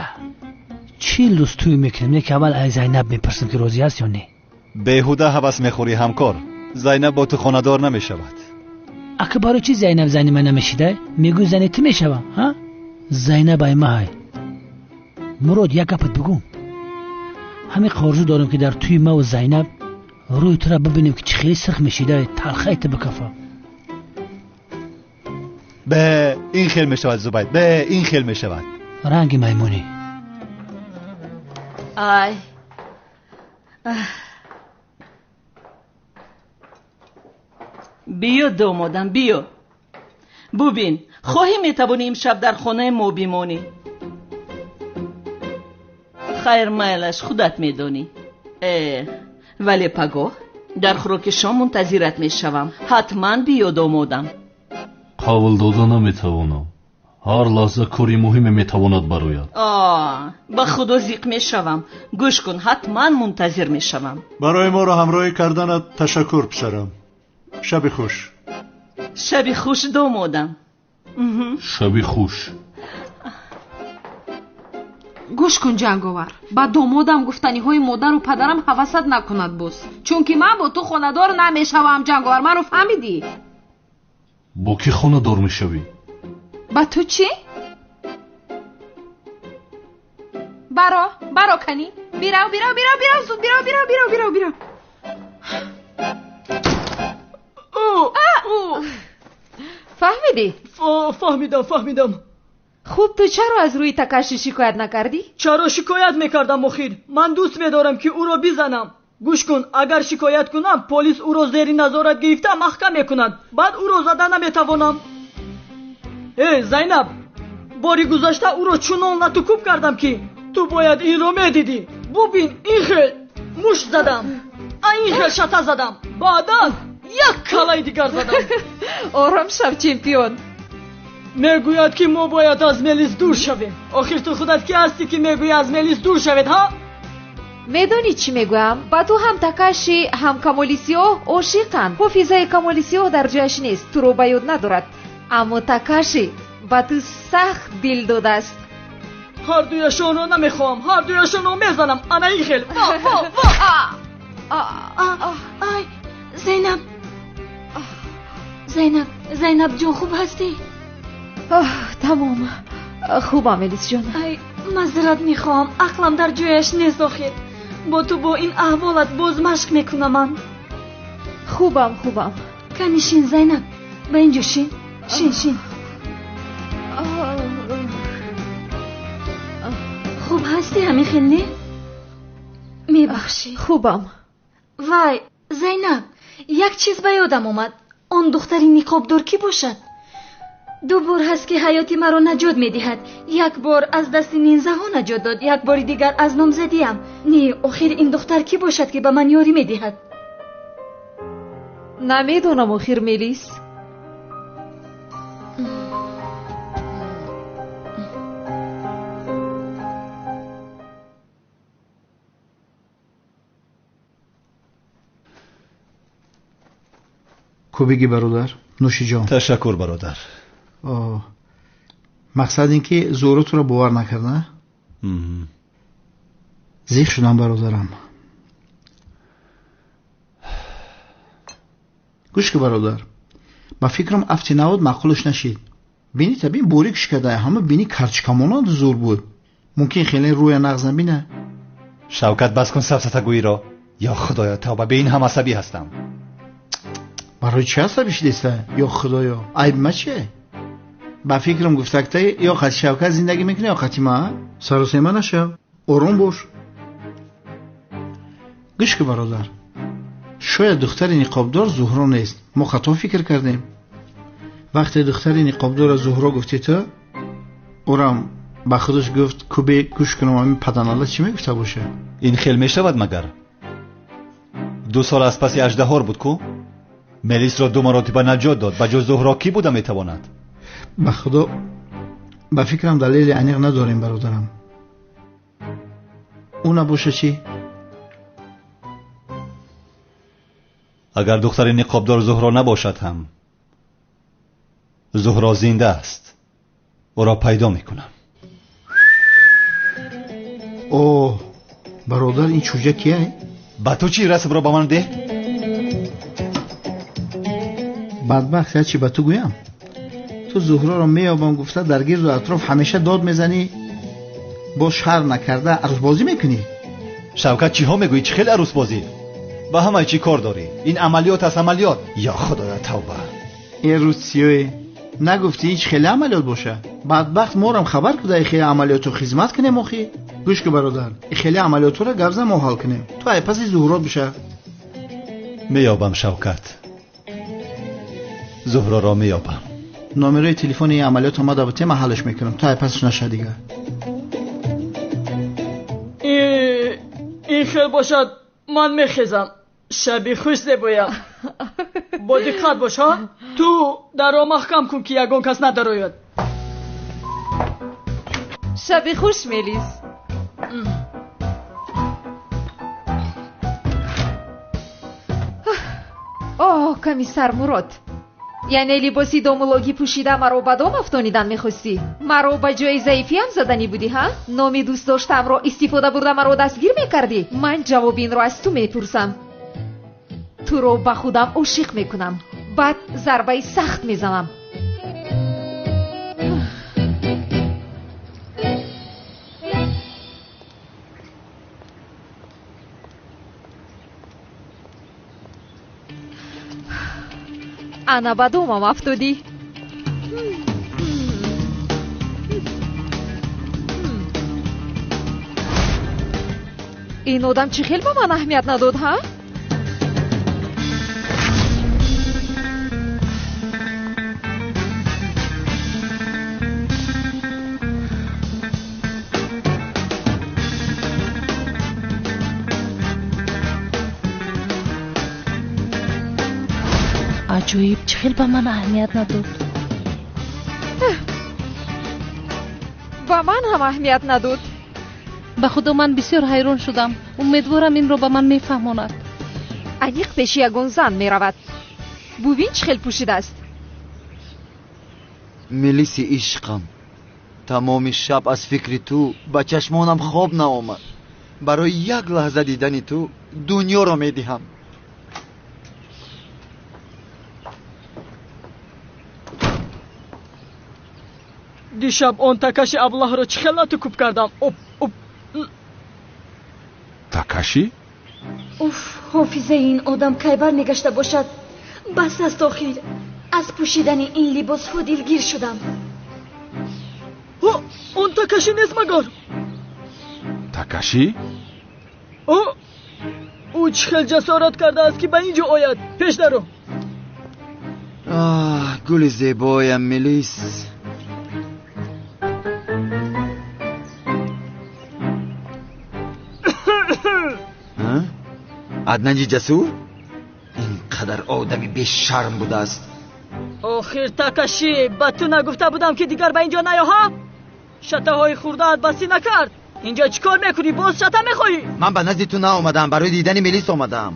S11: 40 рӯз тӯй мекунем, не ки аввал ай Зайнаб мепурсем ки розӣ аст ё не.
S15: Беҳуда ҳавас мехӯрӣ ҳамкор. Зайнаб бо ту хонадор намешавад.
S11: Ака барои чӣ Зайнаб зани ман намешида? Мегӯй зани ту мешавам, ҳа? Зайнаб ай маҳай. Мурод як гапат бигӯм. Ҳамин орзу дорем ки дар тӯи маву Зайнаб рӯи тура бибинем ки чӣ хеле сирх мешида, талхаи ту бикафа.
S15: Бе ин хел мешавад Зубайд, бе ин хел мешавад.
S11: Ранги маймунӣ.
S13: Ай. Биё домодам, биё. Бубин, хоҳӣ метавонӣ имшаб дар хонаи мо бимонӣ. Хайр, майлаш, худат медонӣ. Вале пагоҳ дар хӯроки шом мунтазират мешавам. Ҳатман биё домодам.
S10: Қавл дода наметавонам. Ҳар лаҳза кори муҳиме метавонад барояд.
S13: Ба худо зиқ мешавам. Гӯш кун, ҳатман мунтазир мешавам.
S1: Барои моро ҳамроҳӣ карданат ташаккур, писарам. Шаби хуш.
S13: Шаби хуш, домодам.
S10: Шаби хуш.
S14: Гӯш кун, Ҷанговар, ба домодам гуфтаниҳои модару падарам ҳавасат накунад боз, чунки ман бо ту хонадор намешавам. Ҷанговар, маро фаҳмидӣ?
S10: Бо кӣ хонадор мешавӣ?
S14: Ба ту чӣ? Баро, баро канӣ. Бирав, бирав, бирав, бирав, зуд бирав, бирав, бирав, бирав, бирав. Фаҳмидӣ?
S5: Фаҳмидам, фаҳмидам.
S2: Хуб, ту чаро аз рӯи Такаши шикоят накардӣ?
S5: Чаро шикоят мекардам охир? Ман дӯст медорам ки ӯро бизанам. Гӯш кун, агар шикоят кунам, полис ӯро зери назорат гирифта маҳкам мекунад. Баъд ӯро зада наметавонам. Э, Зайнаб, бори гузашта ӯро чунон латукӯб кардам ки ту бояд инро медидӣ. Бубин, ин хел мушт задам, ин хел шата задам, баъдан як калаи дигар задам.
S2: Ором шав, чемпион.
S5: Мегӯяд ки мо бояд аз Мелис дур шавем. Охир ту худат ки ҳастӣ ки мегӯӣ аз Мелис дур шавед, ҳа?
S2: Медонӣ чӣ мегӯям? Ба ту ҳам Такаши, ҳам Камоли Сиёҳ ошиқанд. Ҳофизаи Камоли Сиёҳ дар ҷояш нест, туро ба ёд надорад. Аммо Такаши ба ту сахт дил додааст.
S5: Ҳар дуяшонро намехоҳам, ҳар дуяшонро мезанам. Ана ин хел. Во, во, во!
S7: Ай, Зайнаб. Зайнаб, Зайнаб ҷон, хуб ҳастӣ?
S2: Тамом, хубам, Элисҷон.
S7: Ай, мазрат мехоҳам, ақлам дар ҷояш нест охир. Бо ту бо ин аҳволат боз машқ мекунам ман.
S2: Хубам, хубам.
S7: Кани шин, Зайнаб, ба ин ҷо шин. Шин, шин. Хуб ҳастӣ ҳамин хел, не? Мебахшӣ.
S2: Хубам.
S7: Вай, Зайнаб, як чиз ба ёдам омад. Он духтари ниқобдор кӣ бошад? Ду бор ҳаст ки ҳаёти маро наҷот медиҳад. Як бор аз дасти нинзаҳо наҷот дод, як бори дигар аз номзадиам. Не, охир ин духтар кӣ бошад ки ба ман ёрӣ медиҳад?
S2: Намедонам охир, Мелис.
S19: Кубиги бародар, нӯшиҷон.
S15: Ташаккур, бародар.
S19: Мақсад ин ки Зуҳро туро бовар накард, на? Зиқ шудам, бародарам. Гӯш ки, бародар, ба фикрам афти навод маъқулаш нашид. Бини табин борик шикада, ҳама бини карчкамонанд зур буд. Мумкин хеле рӯя нағз набина.
S15: Шавкат, бас кун сафсатагӯиро. Ё худоё, тавба, бе ин ҳам асабӣ ҳастам.
S19: Барои чӣ асабӣ шудеста? Ё худоё, айб ма чие? Ба фикрам гуфтактай ё қати Шавкат зиндагӣ мекунӣ, ё қати ма? Саросема нашав, ором бош. Гӯш ки, бародар, шояд духтари ниқобдор Зуҳро нест. Мо хато фикр кардем. Вақте духтари ниқобдорро Зуҳро гуфтӣ ту, ӯрам ба худаш гуфт кубе гӯш кунам ҳамин паданала чӣ мегуфта боша.
S15: Ин хел мешавад магар? 2 сол аз паси аждаҳор буд ку? Мелисро 2 маротиба наҷот дод. Ба ҷуз Зуҳро кӣ буда метавонад?
S19: Ба худо, ба фикрам далели аниқ надорем, бародарам. Ӯ набоша чӣ?
S15: Агар духтари ниқобдор Зуҳро набошад ҳам, Зуҳро зинда аст. Ӯро пайдо мекунам.
S19: Оҳ, бародар, ин чӯҷа кия?
S15: Ба ту чӣ? Расмро ба ман деҳ.
S19: Бадбахт, як чӣ ба ту гӯям? Ту Зуҳроро меёбам гуфта дар гирду атроф ҳамеша дод мезанӣ, боз шарм накарда арӯсбозӣ мекунӣ.
S15: Шавкат, чиҳо мегӯӣ? Чӣ хел арӯсбозӣ? Ба ҳамаи чӣ кор дорӣ? Ин амалиёт аст, амалиёт. Ё худоё, тавба.
S19: Ин рӯз сиёе. Нагуфтӣ ин чӣ хеле амалиёт боша? Бадбахт морам хабар куда и хеле амалиётро хизмат кунем охи? Гӯш ку бародар, и хеле амалиётҳоро гап зан мо ҳал кунем. Ту ай паси Зуҳро биша.
S15: Меёбам, Шавкат. Зуҳроро меёбам.
S19: Номерои телефони ин амалиёт омада бутем, ман ҳаллаш мекунам. Ту ай пасаш наша дигар.
S5: Ин хел бошад, ман мехезам. Шаби хуш зебоям. Бо диққат бош, ҳа? Ту дарро маҳкам кун, ки ягон кас надарояд.
S2: Шаби хуш, Мелис. Оҳ, комиссар Мурод, яъне либоси домулогӣ пӯшида маро ба дом афтонидан мехостӣ? Маро ба ҷои заифиам заданӣ будӣ, ҳа? Номи дӯстдоштаамро истифода бурда маро дастгир мекардӣ? Ман ҷавоби инро аз ту мепурсам. Туро ба худам ошиқ мекунам, баъд зарбаи сахт мезанам. Ана ба домам афтодӣ. Ин одам чӣ хел ба ман аҳамият надод, ҳа?
S12: Аҷоиб, чӣ хел ба ман аҳамият надод?
S2: Ба ман ҳам аҳамият надод.
S12: Ба худо ман бисёр ҳайрон шудам. Умедворам инро ба ман мефаҳмонад.
S2: Аниқ пеши ягон зан меравад. Бубин чӣ хел пӯшидааст.
S4: Мелиси ишқам, тамоми шаб аз фикри ту ба чашмонам хоб наомад. Барои як лаҳза дидани ту дунёро медиҳам.
S5: Дишаб он Такаши аблаҳро чӣ хел лату-кӯб кардам. Оп, оп.
S6: Такаши?
S7: Уф, ҳофизаи ин одам кай бармегашта бошад? Бас аст охир. Аз пӯшидани ин либосҳо дилгир шудам.
S5: Он Такаши нест магар?
S6: Такаши?
S5: Ӯ чӣ хел ҷасорат кардааст, ки ба ин ҷо ояд? Пеш даро.
S4: Оҳ, гули зебоям Мелис. Аднанҷи ҷасур? Ин қадар одами бешарм будааст.
S5: Охир Такаши, ба ту нагуфта будам, ки дигар ба ин ҷо наё, ҳа? Шатаҳои хурдаат басӣ накард. Инҷо чӣ кор мекунӣ? Боз шата мехоҳӣ?
S4: Ман ба назди ту наомадам, барои дидани Мелис омадаам.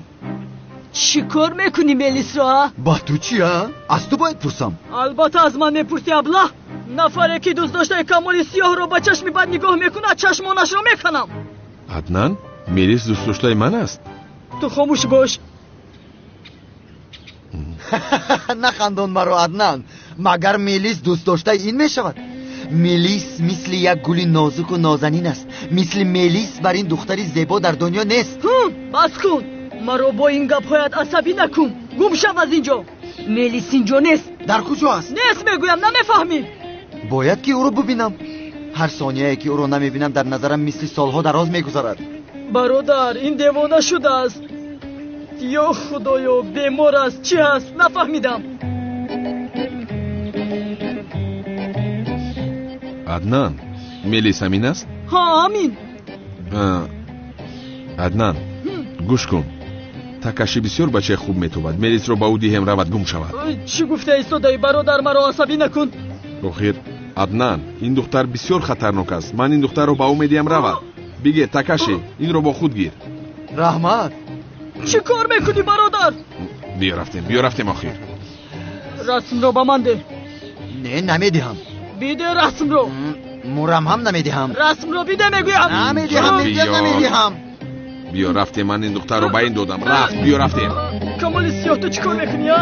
S5: Чӣ кор мекунӣ Мелисро, а?
S4: Ба ту чи, а? Аз ту бояд пурсам.
S5: Албатта аз ман мепурсӣ, аблаҳ. Нафаре ки дӯстдоштаи Камоли Сиёҳро ба чашми бад нигоҳ мекунад, чашмонашро меканам.
S6: Аднан, Мелис дӯстдоштаи ман аст.
S5: Ту хомӯш бош.
S4: Нахандон маро, Аднан. Магар Мелис дӯстдоштаи ин мешавад? Мелис мисли як гули нозуку нозанин аст. Мисли Мелис бар ин духтари зебо дар дунё нест.
S5: Бас кун. Маро бо ин гапҳоят асабӣ накун. Гум шав аз ин ҷо. Мелис ин ҷо нест.
S4: Дар куҷо аст?
S5: Нест мегӯям, намефаҳмӣ.
S4: Бояд ки ӯро бубинам. Ҳар сонияе ки ӯро намебинам дар назарам мисли солҳо дароз мегузарад.
S5: Бародар, ин девона шудааст. Ё худоё, бемор аст, чӣ ҳаст? Нафаҳмидам.
S6: Аднан, Мелис ҳамин аст?
S5: Ҳа, ҳамин.
S6: Аднан, гӯш кун. Такаши бисёр бачаи хуб метобад. Мелисро ба ӯ диҳем, равад гум шавад.
S5: Чӣ гуфта истодаӣ, бародар? Маро асабӣ накун.
S6: Охир, Аднан, ин духтар бисёр хатарнок аст. Ман ин духтарро ба ӯ медиҳам, равад. Бигир, Такаши, инро бо худ гир.
S4: Раҳмат.
S5: Чӣ кор мекунӣ, бародар?
S6: Биё рафтем, биё рафтем охир.
S5: Расмро ба ман деҳ.
S4: Не, намедиҳам.
S5: Биде расмро.
S4: Мурам ҳам намедиҳам.
S5: Расмро биде мегӯям.
S4: Намедиҳам, мегӯям намедиҳам.
S6: Биё рафтем, ман ин духтарро ба ин додам. Рафт, биё рафтем.
S5: Камоли Сиёҳ, ту чӣ кор мекунӣ, а?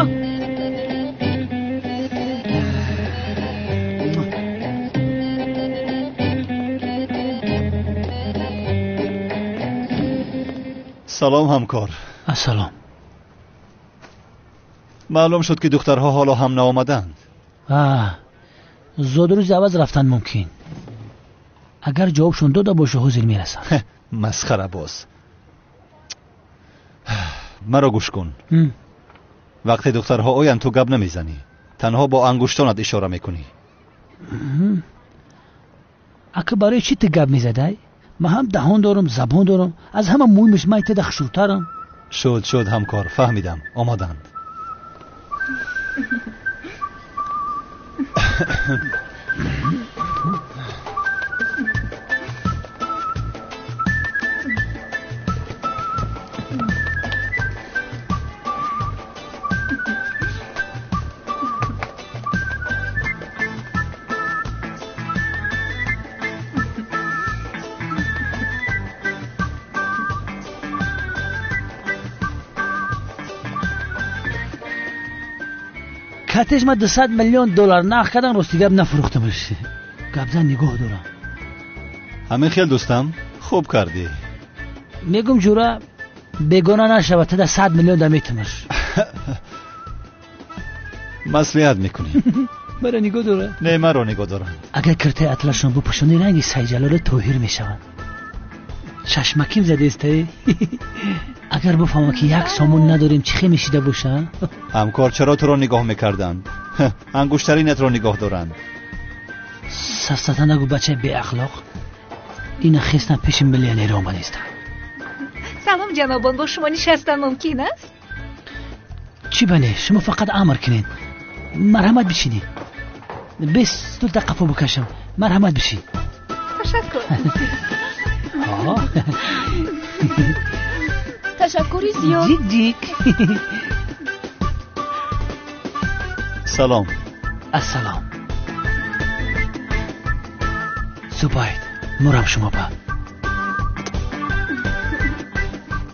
S15: Салом, ҳамкор.
S11: Ассалом.
S15: Маълум шуд, ки духтарҳо ҳоло ҳам наомаданд.
S11: Зодрӯзи аваз рафтан мумкин. Агар ҷавобшон дода боша, ҳозир мерасам.
S15: Масхарабоз. Маро гӯш кун. Вақте духтарҳо оянд, ту гап намезанӣ, танҳо бо ангуштонат ишора мекунӣ.
S11: Ака, барои чӣ ту гап мезадай? Ман ҳам даҳон дорам, забон дорам, аз ҳама муҳимаш ман теда хушрӯтарам.
S15: Шуд, шуд, ҳамкор, фаҳмидам. Омаданд.
S11: Катеш ма 200 миллион доллар нарх кардан, рости гап нафурӯхтамаш. Гапзан нигоҳ дорам.
S15: Ҳамин хел, дӯстам, хуб кардӣ.
S11: Мегум, ҷура бегона нашавад, тада 100 миллион да метумаш.
S15: Маслиҳат мекунӣ.
S11: Маро нигоҳ дора?
S15: Не, маро нигоҳ дорам.
S11: Агар киртаи атлашон бупӯшони, ранги Сайҷалоли Тоҳир мешаванд. Чашмаким задестае. Агар бифаҳмам, ки як сомон надорем, чӣ хел мешида боша?
S15: Ҳамкор, чаро туро нигоҳ мекарданд? Ангуштаринатро нигоҳ доранд.
S11: Сафсата нагӯ, бачаи беахлоқ. Ина хестам, пеши миллионер омадистам.
S8: Салом, ҷанобон, бо шумо нишастан мумкин аст?
S11: Чӣ бале, шумо фақат амр кунед. Марҳамат, бишинед. Бес стулта қафо бикашам. Марҳамат, бишин.
S8: Ташаккур.
S7: Ташаккури зиёд.
S11: Ҷик ҷик.
S15: Салом.
S11: Ассалом. Зубайд, мурам шумо ба.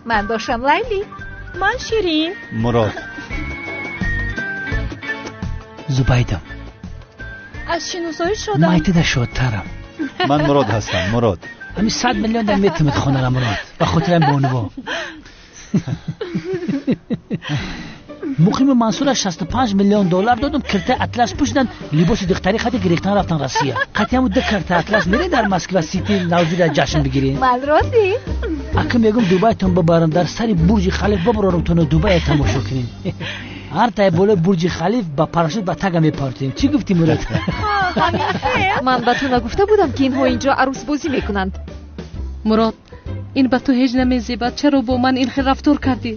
S8: Ман бошам Лайли.
S5: Ман Ширин.
S15: Мурод.
S11: Зубайдам.
S7: Аз шиносоӣ шодам.
S11: Майтида шодтарам.
S15: Ман Мурод ҳастам, Мурод.
S11: Ҳамин 100 миллион дар метумад хонара, Мурод. Ба хотирам бонуво. Муқими Мансура 65 миллион доллар додам, киртаи атлас пӯшиданд, либоси духтари хати гирифтан, рафтан Россия. Қатъи ду карта атлас мерем, дар Москва Сити Навзира ҷашн бигирем.
S8: Ман розӣ.
S11: Ака, мегум, Дубайтон бибарам, дар сари Бурҷи Халиф бибарорам, туно Дубая тамошо кунем. Ҳар тай болои Бурҷи Халиф ба парашют ба тага мепартем. Чӣ гуфтӣ, Мурод?
S2: Ман ба ту нагуфта будам, ки инҳо инҷо арӯсбозӣ мекунанд?
S12: Мурод, ин ба ту ҳеҷ намезебад. Чаро бо ман ин хел рафтор кардӣ?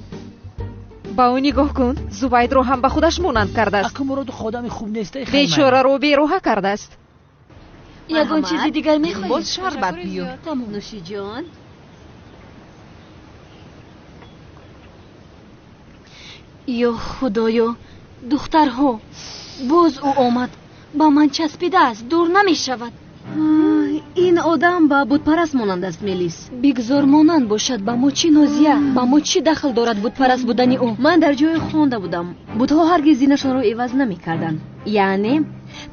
S2: Ба ӯ нигоҳ кун, Зубайдро ҳам ба худаш монанд кардааст.
S11: Ака, Муроду одами хуб нест.
S2: Бечораро бероҳа кардааст.
S7: Ягон чизи дигар мехоҳед?
S14: Боз шарбат биёр.
S12: Нӯшиҷон.
S7: Ё худоё, духтарҳо, боз ӯ омад, ба ман часпидааст, дур намешавад.
S12: Ин одам ба бутпараст монанд аст, Мелис.
S7: Бигзор монанд бошад, ба мо чӣ, Нозия? Ба мо чӣ дахл дорад бутпараст будани ӯ?
S12: Ман дар ҷое хонда будам, бутҳо ҳаргиз динашонро иваз намекарданд. Яъне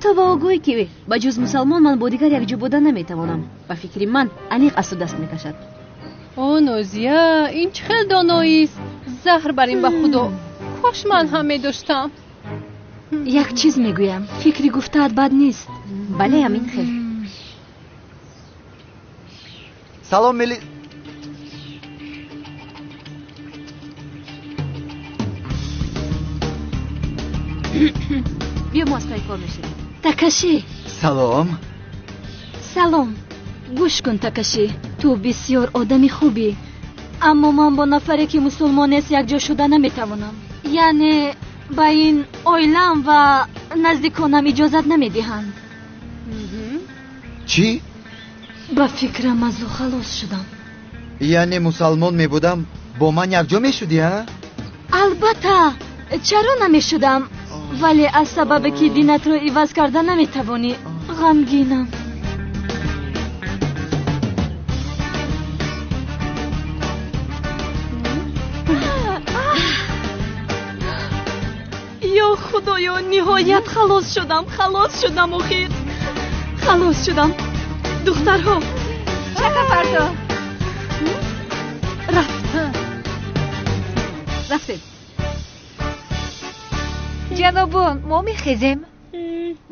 S12: ту ба ӯ гӯй, ки ба ҷуз мусалмон ман бо дигар якҷо буда наметавонам. Ба фикри ман, аниқ аз ту даст мекашад.
S14: О, Нозия, ин чӣ хел доноист! Заҳр бар ин, ба худо, кош ман ҳам медоштам.
S7: Як чиз мегӯям, фикри гуфтаат бад нест.
S12: Бале, ҳамин хел.
S4: Салом, Мели.
S12: Биё, мо аз пайи кор мешавем.
S7: Такаши.
S4: Салом.
S7: Салом. Гӯш кун, Такаши, ту бисёр одами хубӣ, аммо ман бо нафаре, ки мусулмон нест, якҷо шуда наметавонам. Яъне ба ин оилаам ва наздиконам иҷозат намедиҳанд.
S4: Чӣ?
S7: Ба фикрам, аз ӯ халос шудам.
S4: Яъне мусалмон мебудам, бо ман якҷо мешудӣ, а?
S7: Албатта, чаро намешудам, вале аз сабабе ки динатро иваз карда наметавонӣ, ғамгинам.
S5: Ё худоё, ниҳоят халос шудам, халос шудам, охир халос шудам. Духтарҳо,
S8: чака фардо
S5: рафт.
S12: Рафтем.
S8: Ҷанобон, мо мехезем.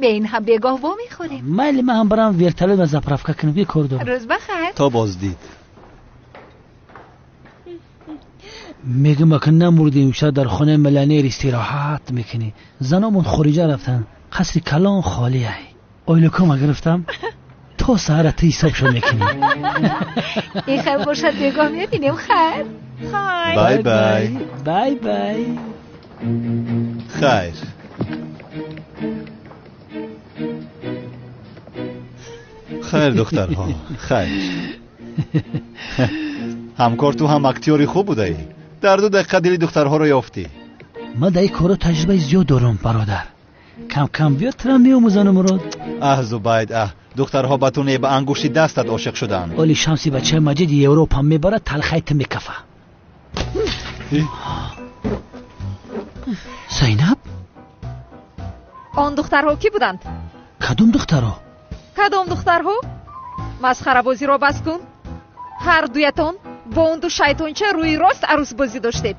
S2: Бе ин ҳам бегоҳ вомехӯрем.
S11: Майли, ман ҳам барам вертолёт заправка кунам, ки кор дорам.
S2: Рӯз бахайр.
S15: То боздид.
S11: Мегӯм, ака намурдем, шояд дар хонаи миллионер истироҳат мекунӣ. Заномон хориҷа рафтанд, қасри калон холӣ ай. Ойлукома гирифтам, то саҳара ту ҳисобшон мекунӣ.
S2: Ин хайр бошад, бегоҳ мебинем. Хайр.
S15: Бай бай.
S11: Бай бай.
S15: Хайр. Хайр, духтарҳо, хайр. Ҳамкор, ту ҳам актёри хуб будаӣ. Дар 2 дақиқа дили духтарҳоро ёфтӣ.
S11: Ман дар ин корро таҷрибаи зиёд дорам, бародар. Кам кам биё, тура меомӯзанам, Мурод.
S15: Аҳ, Зубайд, аҳ, духтарҳо ба ту не, ба ангушти дастат ошиқ шуданд.
S11: Оли Шамси бачаи Маҷиди Европа мебарад, талхаи ту мекафа. Зайнаб?
S2: Он духтарҳо кӣ буданд?
S11: Кадом духтарҳо?
S2: Кадом духтарҳо? Масхарабозиро бас кун. Ҳар дуятон бо он ду шайтонча рӯи рост арӯсбозӣ доштед.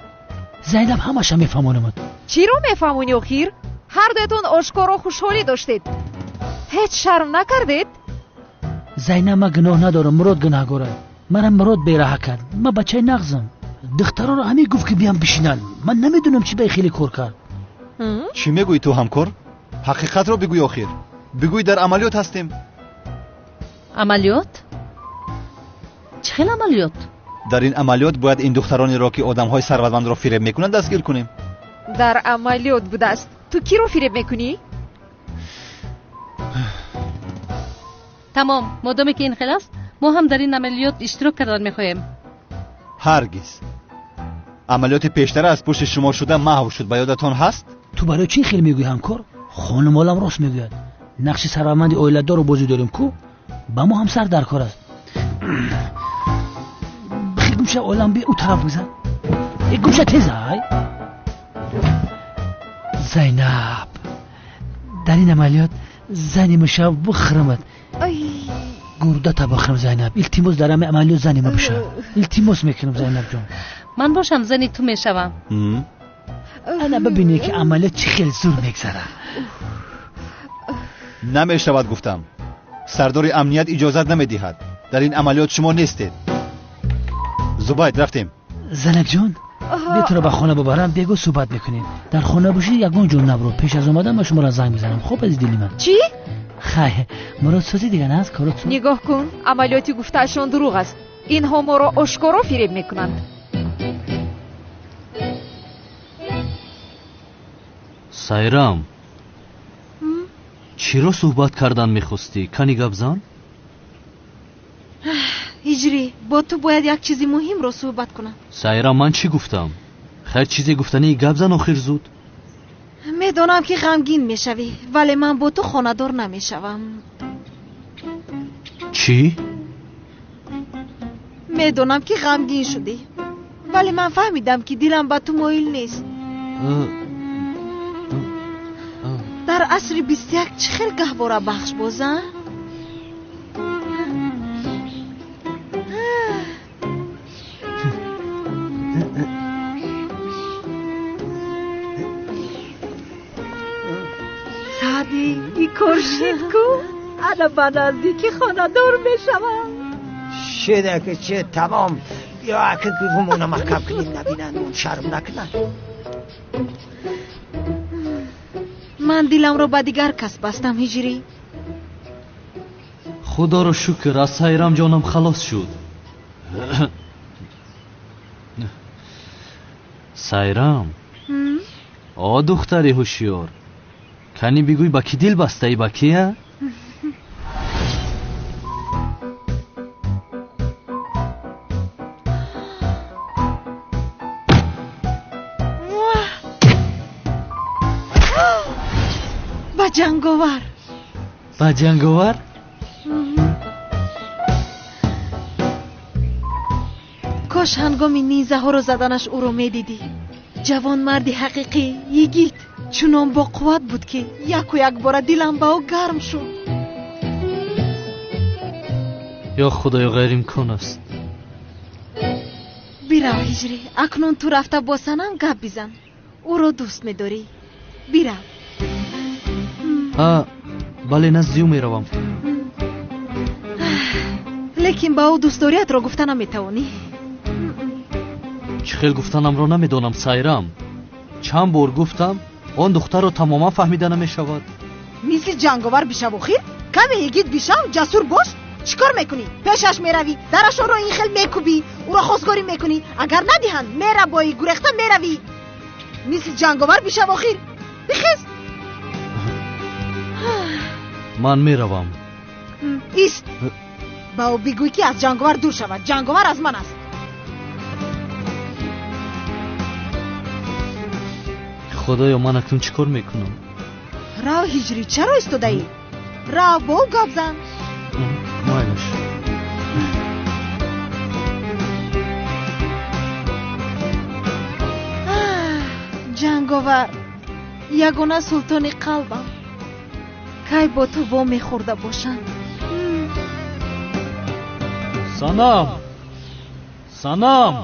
S11: Зайнаб, ҳамаша мефаҳмонамад.
S2: Чиро мефаҳмонӣ охир? Ҳар дуятон ошкоро хушҳолӣ доштед. Ҳеҷ шарм накардед?
S11: Зайнаб, ман гуноҳ надорам, Мурод гунаҳгор аст. Мара Мурод бераҳа кард. Ман бачаи нағзам. Духтаронро ҳамин гуфт, ки биям бишинанд. Ман намедонам, чӣ ба хеле кор кард.
S15: Чӣ мегӯӣ ту, ҳамкор? Ҳақиқатро бигӯй охир. Бигӯй, дар амалиёт ҳастем.
S13: Амалиёт? Чӣ хел амалиёт?
S15: Дар ин амалиёт бояд ин духтаронеро, ки одамҳои сарватмандро фиреб мекунанд, дастгир кунем.
S2: Дар амалиёт будааст. Ту киро фиреб мекунӣ?
S20: Тамом, модоме ки ин хел аст, мо ҳам дар ин амалиёт иштирок кардан мехоҳем.
S15: Ҳаргиз. Амалиёти пештара аз пушти шумо шуда маҳв шуд, ба ёдатон ҳаст?
S11: Ту барои чӣ хел мегӯӣ, ҳамкор? Хонум олам рост мегӯяд. Нақши сарватманди оиладорро бозӣ дорем ку? Ба мо ҳам сар дар кор аст. Гумша, олам, би ӯ тараф гузар. Гумша, тез ай. Зайнаб, дар ин амалиёт зани мушав бихӯрамад. Гурдата бихӯрам, Зайнаб. Илтимос, дар ҳамин амалиёт зани ма бишав. Илтимос мекунам, Зайнаб ҷон.
S20: Ман бошам, зани ту мешавам.
S11: Ана бибинед, ки амалиёт чӣ хел зур мегзарад.
S15: Намешавад, гуфтам. Сардори амният иҷозат намедиҳад. Дар ин амалиёт шумо нестед. Зубайд, рафтем.
S11: Занакҷон, биё туро ба хона бубарам, бего суҳбат мекунем. Дар хона бошӣ, ягон ҷо набро. Пеш аз омадан ман шуморо занг мезанам. Хуб, азиз дили ман.
S2: Чӣ?
S11: Хайр, Мурод, сӯзи дигар аст, корот.
S2: Нигоҳ кун, амалиёти гуфтаашон дурӯғ аст. Инҳо моро ошкоро фиреб мекунанд.
S10: Сайрам, чиро суҳбат кардан мехостӣ? Кани гап зан.
S9: Ҳиҷрӣ, бо ту бояд як чизи муҳимро суҳбат кунам.
S10: Сайрам, ман чӣ гуфтам? Хайр, чизе гуфтании гап зан охир, зуд.
S9: Медонам, ки ғамгин мешавӣ, вале ман бо ту хонадор намешавам.
S10: Чӣ?
S9: Медонам, ки ғамгин шудӣ, вале ман фаҳмидам, ки дилам ба ту моил нест. Дар асри 21 чӣ хел гаҳвора бахш боза?
S8: Саъдӣ, ин кор шид ку, ана ба наздикӣ хонадор мешавам.
S3: Шида ки чи, тамом. Биё, ака, гувумона маҳкам кунем, набинанд, он шарм накунанд.
S9: Ман диламро ба дигар кас бастам, Ҳиҷрӣ.
S10: Худоро шукр, аз Сайрам ҷонам халос шуд. Сайрам, о духтари ҳушёр, кани бигӯй, ба кӣ дил бастаӣ, ба кия?
S9: Ба ҷанговар.
S10: Ба ҷанговар?
S9: Кош ҳангоми низаҳоро заданаш ӯро медидӣ. Ҷавонмарди ҳақиқӣ, йигит, чунон боқувват буд, ки яку якбора дилам ба ӯ гарм шуд.
S10: Ё Худоё, ғайриимкон аст.
S9: Бирав, Ҳиҷрӣ, акнун ту рафта бо Санам гап бизан. Ӯро дӯст медорӣ. Бирав.
S10: Бале, назди ӯ меравам.
S9: Лекин ба ӯ дӯстдориятро гуфта наметавонӣ.
S10: Чӣ хел гуфтанамро намедонам, Сайрам. Чанд бор гуфтам, он духтарро тамоман фаҳмида намешавад.
S9: Мисли ҷанговар бишав охир? Каме йигит бишав, ҷасур бош. Чӣ кор мекунӣ? Пешаш меравӣ, дарашонро ин хел мекӯбӣ, ӯро хостгорӣ мекунӣ. Агар надиҳанд, мерабоӣ, гурехта меравӣ. Мисли ҷанговар бишав охир. Бихез.
S10: Ман меравам.
S9: Ист. Ба ӯ бигӯй, ки аз ҷанговар дур шавад. Ҷанговар аз ман аст.
S10: Худоё, ман акнун чӣ кор мекунам?
S9: Рав, Ҳиҷрӣ, чаро истодаӣ? Рав, бо ӯ гап зан.
S10: Майлаш.
S9: Ҷанговар, ягона султони қалбам. Кай бо ту вомехӯрда бошам?
S10: Санам! Санам!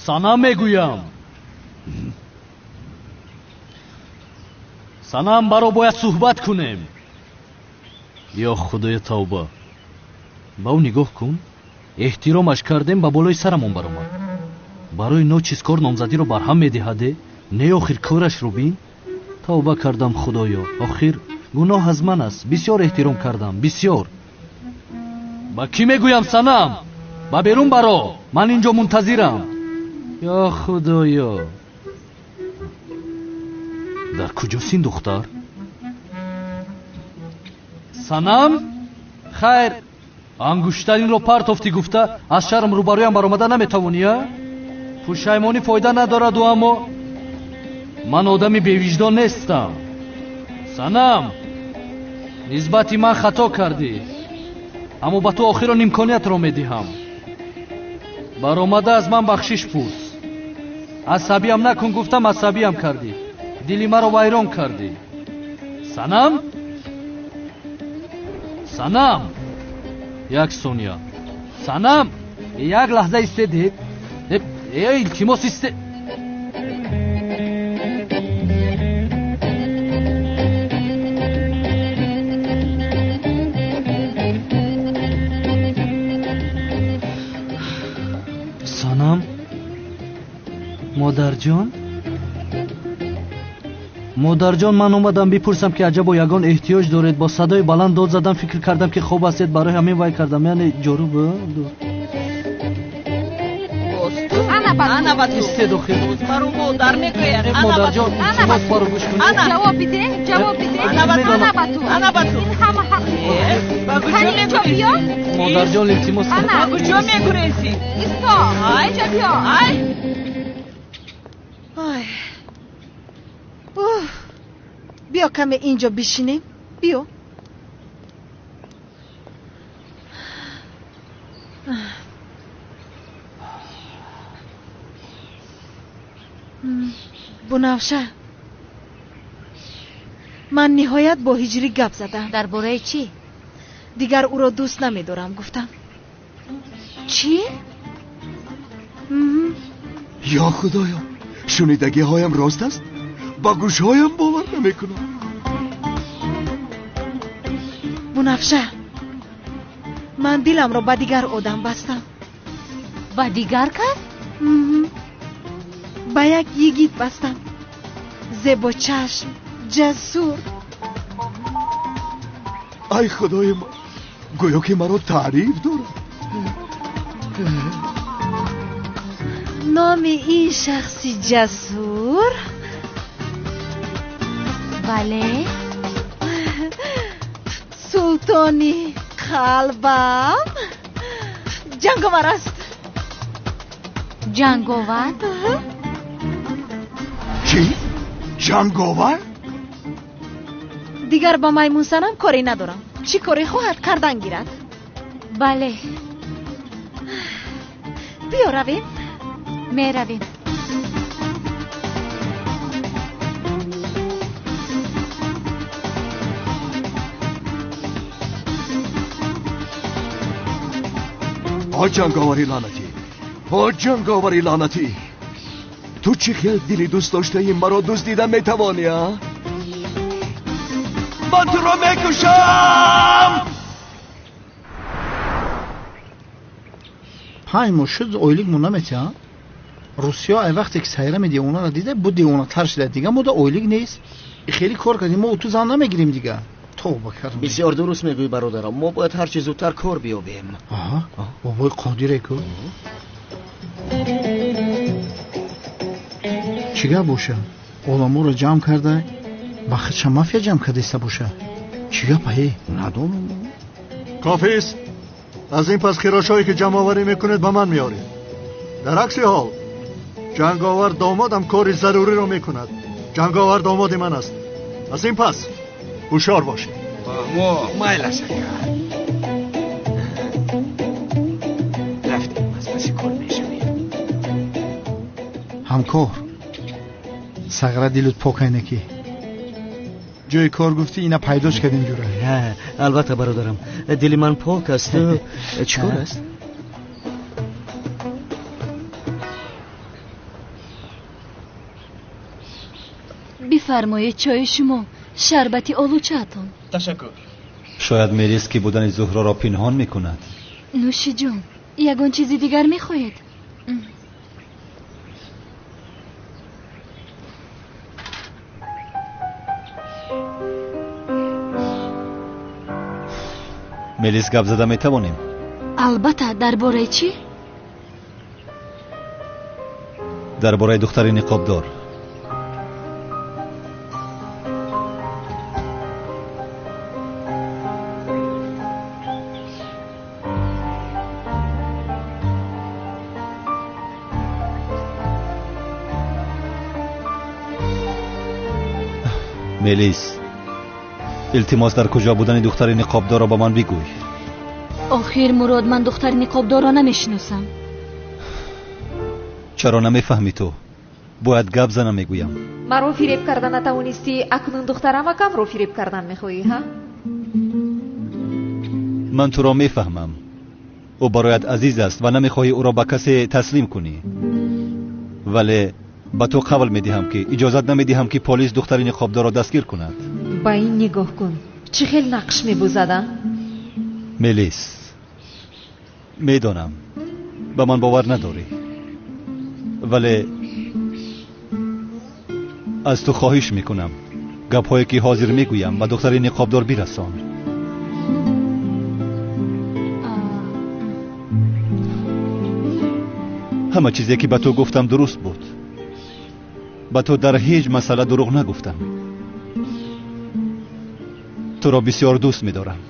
S10: Санам мегӯям! Санам, баро бояд суҳбат кунем. Ё худоя, тавба! Ба ӯ нигоҳ кун. Эҳтиромаш кардем, ба болои сарамон баромад. Барои ночиз кор номзадиро барҳам медиҳаде? Не, охир корашро бин. Тавба кардам, худоё. Охир гуноҳ аз ман аст. Бисёр эҳтиром кардам, бисёр. Ба кӣ мегӯям, Санам? Ба берун баро, ман инҷо мунтазирам. Ё худоё, дар куҷост ин духтар? Санам? Хайр, ангуштаринро партофтӣ гуфта аз шарм рӯбарӯям баромада наметавонӣ, а? Пушаймонӣ фоида надораду, аммо ман одами бевиҷдон нестам. Санам, нисбати ман хато кардӣ, аммо ба ту охирон имкониятро медиҳам. Баромада аз ман бахшиш пурс. Асабиям накун гуфтам, асабиям кардӣ. Дили маро вайрон кардӣ. Санам? Санам! Як сония. Санам! Як лаҳза истедед. Илтимос, исте. Санам? Модарҷон? Модарҷон, ман омадам бипурсам, ки аҷабо ягон эҳтиёҷ доред. Бо садои баланд дод задам, фикр кардам, ки хоб ҳастед, барои ҳамин вай кардам. Яъне ҷоруб.
S13: Ана ба ту.
S10: Истед охир.
S13: Маро модар мегӯяд.
S10: Модарҷон, илтимос, маро гӯш кунед.
S14: Ҷавоб биде, ҷавоб биде.
S13: Ана ба ту. Ана ба ту.
S14: Ин ҳама ҳақ.
S13: Ба куҷо
S14: инҷо биё?
S10: Модарҷон, илтимос.
S13: Ба куҷо мегурезӣ?
S14: Исто. Инҷо биё.
S13: Ай.
S9: Ай. Биё каме инҷо бишинем. Биё. Бунафша, ман ниҳоят бо Ҳиҷрӣ гап задам.
S12: Дар бораи чӣ?
S9: Дигар ӯро дӯст намедорам, гуфтам.
S12: Чӣ?
S21: Ё худоё, шунидагиҳоям рост аст? Ба гӯшҳоям бовар намекунам.
S9: Бунафша, ман диламро ба дигар одам бастам.
S12: Ба дигар кас?
S9: Ба як йигит бастам. Зебочашм, ҷасур.
S21: Ай худои ман, гӯё ки маро таъриф дорад.
S9: Номи ин шахси ҷасур?
S12: Бале.
S9: Султони қалбам ҷанговар аст.
S12: Ҷанговар?
S21: Чӣ? Ҷанговар?
S9: Дигар ба маймунсанам коре надорам. Чӣ коре хоҳад кардан гирад?
S12: Бале.
S9: Биё равем.
S12: Меравем.
S21: О ҷанговари лаънатӣ! О ҷанговари лаънатӣ! Ту чӣ хел дили дӯст доштаи маро дуздида метавонӣ, а? Ман туро мекушам.
S19: 5 моҳ шуд ойлик мо наметиҳам. Русиё ай вақте ки сайрами девонаро дида бу девонатар шуда. Дига мода ойлик нест. Хеле кор кардем, мо ту зан намегирем дига. Тавба кардам.
S17: Бисёр дуруст мегӯӣ бародарам. Мо бояд ҳарчи зудтар кор биёбем.
S19: Аҳа, бобои Қодире ку. Чӣ гап боша? Оламоро ҷамъ карда, ба худша мафия ҷамъ кардаиста боша. Чӣ гап ае?
S16: Надонам.
S1: Кофист. Аз ин пас хирошҳое ки ҷамъоварӣ мекунед ба ман меоред. Дар акси ҳол ҷанговар домодам кори заруриро мекунад. Ҷанговар домоди ман аст. Аз ин пас ҳушёр бошед.
S17: Фаҳмо, майлаш ака. Рафтем, аз паси кор мешавем.
S19: Ҳамкор, сағра дилут пок айнаки. Ҷои кор гуфтӣ, ина пайдош кардем ҷура.
S17: Албатта бародарам, дили ман пок аст. Чӣ кор аст?
S7: Бифармоед чойи шумо, шарбати олучаатон.
S5: Ташаккур.
S15: Шояд Мелис ки будани Зуҳроро пинҳон мекунад.
S7: Нӯши ҷон, ягон чизи дигар мехоҳед?
S15: Мелис, гап зада метавонем?
S7: Албатта, дар бораи чӣ?
S15: Дар бораи духтари ниқобдор. Мелис, илтимос, дар куҷо будани духтари ниқобдорро ба ман бигӯй.
S7: Охир Мурод, ман духтари ниқобдорро намешиносам.
S15: Чаро намефаҳмӣ ту? Бояд гап занам, мегӯям.
S2: Маро фиреб карда натавонистӣ, акнун духтарамакамро фиреб кардан мехоҳӣ, ҳа?
S15: Ман туро мефаҳмам. Ӯ бароят азиз аст ва намехоҳӣ ӯро ба касе таслим кунӣ. Вале ба ту қавл медиҳам, ки иҷозат намедиҳам, ки полис духтари ниқобдорро дастгир кунад.
S2: Ба ин нигоҳ кун, чӣ хел нақш мебозад, а?
S15: Мелис, медонам ба ман бовар надорӣ, вале аз ту хоҳиш мекунам, гапҳое ки ҳозир мегӯям ба духтари ниқобдор бирасон. Ҳама чизе ки ба ту гуфтам дуруст буд. Ба ту дар ҳеҷ масъала дурӯғ нагуфтам. Туро бисёр дӯст медорам.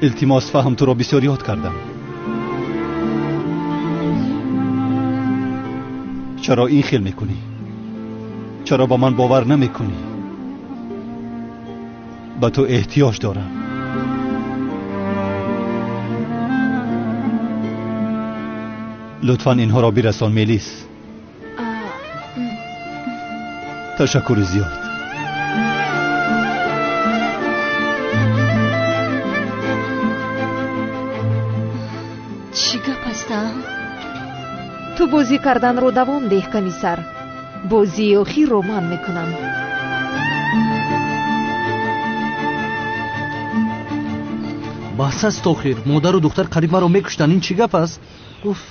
S15: Илтимос фаҳм, туро бисёр ёд кардам. Чаро ин хел мекунӣ? Чаро ба ман бовар намекунӣ? Ба ту эҳтиёҷ дорам. Лутфан инҳоро бирасон, Мелис. Ташаккури зиёд.
S7: Чӣ гап аст, а?
S2: Ту бозӣ карданро давом деҳ, комиссар. Бозии охирро ман мекунам.
S10: Бас аст охир, модару духтар қариб маро мекуштанд. Ин чӣ гап аст? Уф.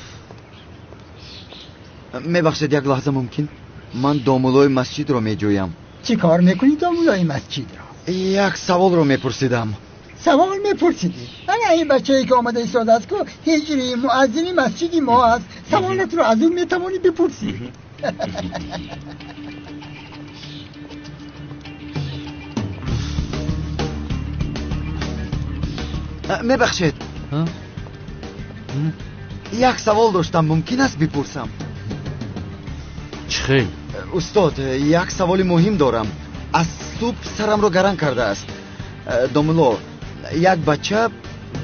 S4: Мебахшед, як лаҳза мумкин? Ман домулои масҷидро меҷӯям.
S3: Чӣ кор мекунӣ домулои масҷидро?
S4: Як саволро мепурсидам.
S3: Савол мепурсидӣ? Ана ин бачае ки омада истодааст ку ҳиҷри муаззини масҷиди мо аст. Саволатро аз ӯ метавонӣ бипурсӣ.
S4: Мебахшед, як савол доштам, мумкин аст бипурсам?
S10: Чӣ хел?
S4: Устод, як саволи муҳим дорам. Аз субҳ сарамро гаранг кардааст. Домуло, як бача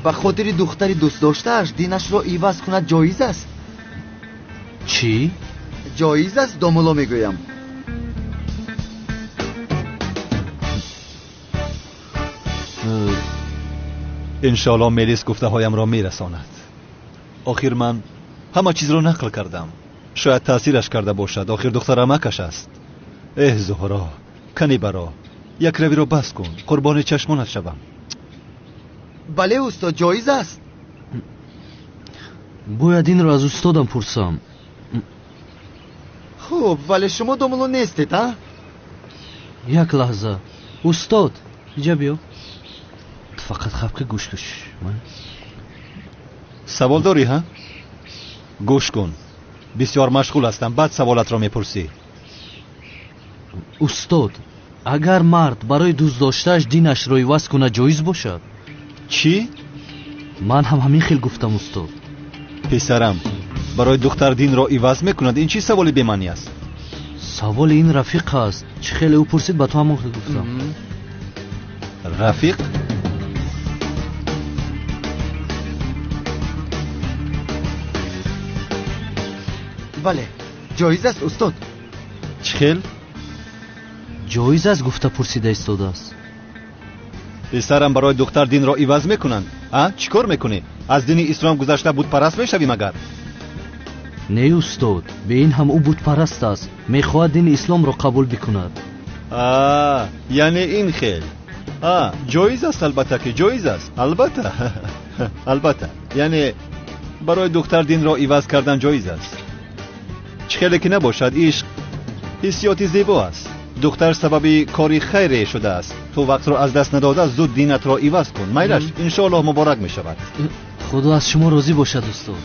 S4: ба хотири духтари дӯстдоштааш динашро иваз кунад ҷоиз аст?
S10: Чӣ?
S4: Ҷоиз аст, домуло, мегӯям.
S15: Шояд таъсираш карда бошад. Охир духтар амакаш аст. Эҳ, Зуҳро, кани баро, якравиро бас кун, қурбони чашмонат шавам.
S4: Бале устод, ҷоиз аст.
S10: Бояд инро аз устодам пурсам.
S4: Хуб, вале шумо домулло нестед, а?
S10: Як лаҳза. Устод, иҷа биё. Ту фақат хавка гӯш каш.
S15: Савол дорӣ, ҳа? Гӯш кун. Бисёр машғул ҳастам, баъд саволатро мепурсӣ.
S10: Устод, агар мард барои дӯстдоштааш динашро иваз кунад, ҷоиз бошад?
S15: Чӣ?
S10: Ман ҳам ҳамин хел гуфтам, устод.
S15: Писарам, барои духтар динро иваз мекунад, ин чӣ саволи бемаънӣ аст?
S10: Саволи ин рафиқ аст. Чӣ хеле ӯ пурсид, ба ту ҳамон хел гуфтам.
S15: Рафиқ?
S4: Бале, ҷоиз аст, устод.
S15: Чӣ хел?
S10: Ҷоиз аст гуфта пурсида истодааст.
S15: Писарам, барои духтар динро иваз мекунанд? А? Чӣ кор мекунӣ? Аз дини ислом гузашта бутпараст мешавӣ магар?
S10: Не, устод, бе ин ҳам ӯ бутпараст аст. Мехоҳад дини исломро қабул бикунад.
S15: А, яъне ин хел. А, ҷоиз аст, албатта ки ҷоиз аст. Албатта. Албатта. Яъне барои духтар динро иваз кардан ҷоиз аст. Чӣ хеле ки набошад, ишқ ҳиссиёти зебо аст. Духтар сабаби кори хайре шудааст. Ту вақтро аз даст надода зуд динатро иваз кун. Майлаш, иншоаллоҳ муборак мешавад.
S10: Худо аз шумо розӣ бошад, устод.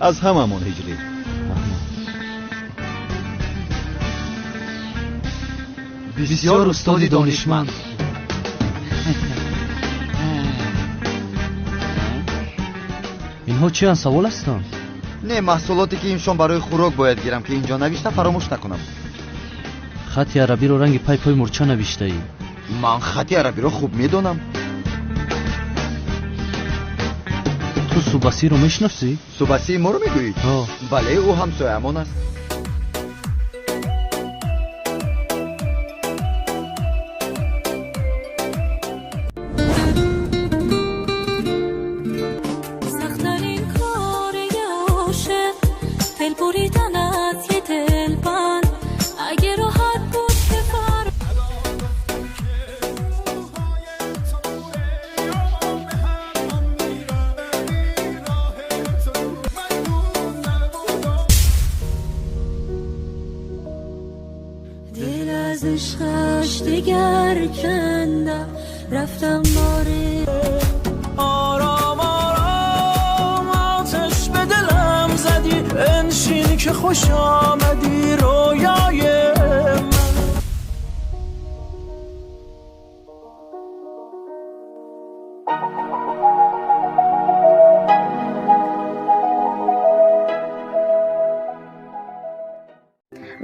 S15: Аз ҳамамон, ҳиҷрӣ.
S10: Бисёр устоди донишманд. Инҳо чианд, савол ҳастанд?
S4: Не, маҳсулоте ки имшон барои хӯрок бояд гирам, ки инҷо навишта фаромӯш накунам.
S10: Хати арабиро ранги пайпои мурча навиштаӣ.
S4: Ман хати арабиро хуб медонам.
S10: Ту Субасиро мешиносӣ?
S4: Субасии моро мегӯӣ? Бале, ӯ ҳамсояамон аст.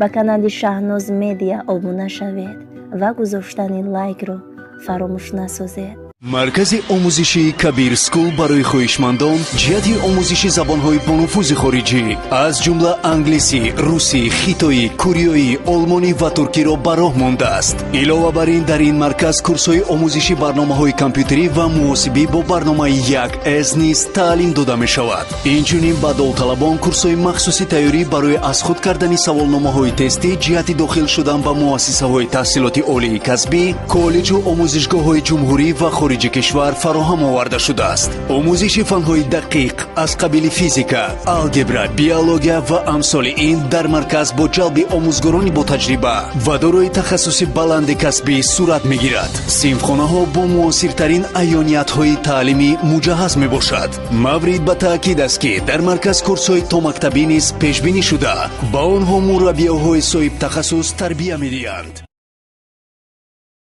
S18: Ба канали Шаҳноз Медиа обуна шавед ва гузоштани лайкро фаромӯш насозед.
S22: Маркази омӯзишии Кабир Скул барои хоҳишмандон ҷиҳати омӯзиши забонҳои бонуфузи хориҷӣ аз ҷумла англисӣ, русӣ, хитоӣ, кореоӣ, олмонӣ ва туркиро ба роҳ мондааст. Илова бар ин, дар ин марказ курсҳои омӯзиши барномаҳои компютерӣ ва муҳосибӣ бо барномаи 1С низ таълим дода мешавад. Инчунин ба довталабон курсҳои махсуси тайёрӣ барои аз худ кардани саволномаҳои тестӣ ҷиҳати дохил шудан ба муассисаҳои таҳсилоти олии касбӣ, коллеҷу омӯзишгоҳҳои ҷумҳурӣ ва хориҷи кишвар фароҳам оварда шудааст. Омӯзиши фанҳои дақиқ аз қабили физика, алгебра, биология ва амсоли ин дар марказ бо ҷалби омӯзгорони ботаҷриба ва дорои тахассуси баланди касбӣ сурат мегирад. Синфхонаҳо бо муосиртарин аёниятҳои таълимӣ муҷаҳҳаз мебошад. Маврид ба таъкид аст, ки дар марказ курсҳои томактабӣ низ пешбинӣ шуда, ба онҳо мураббиёҳои соҳибтахассус тарбия медиҳанд.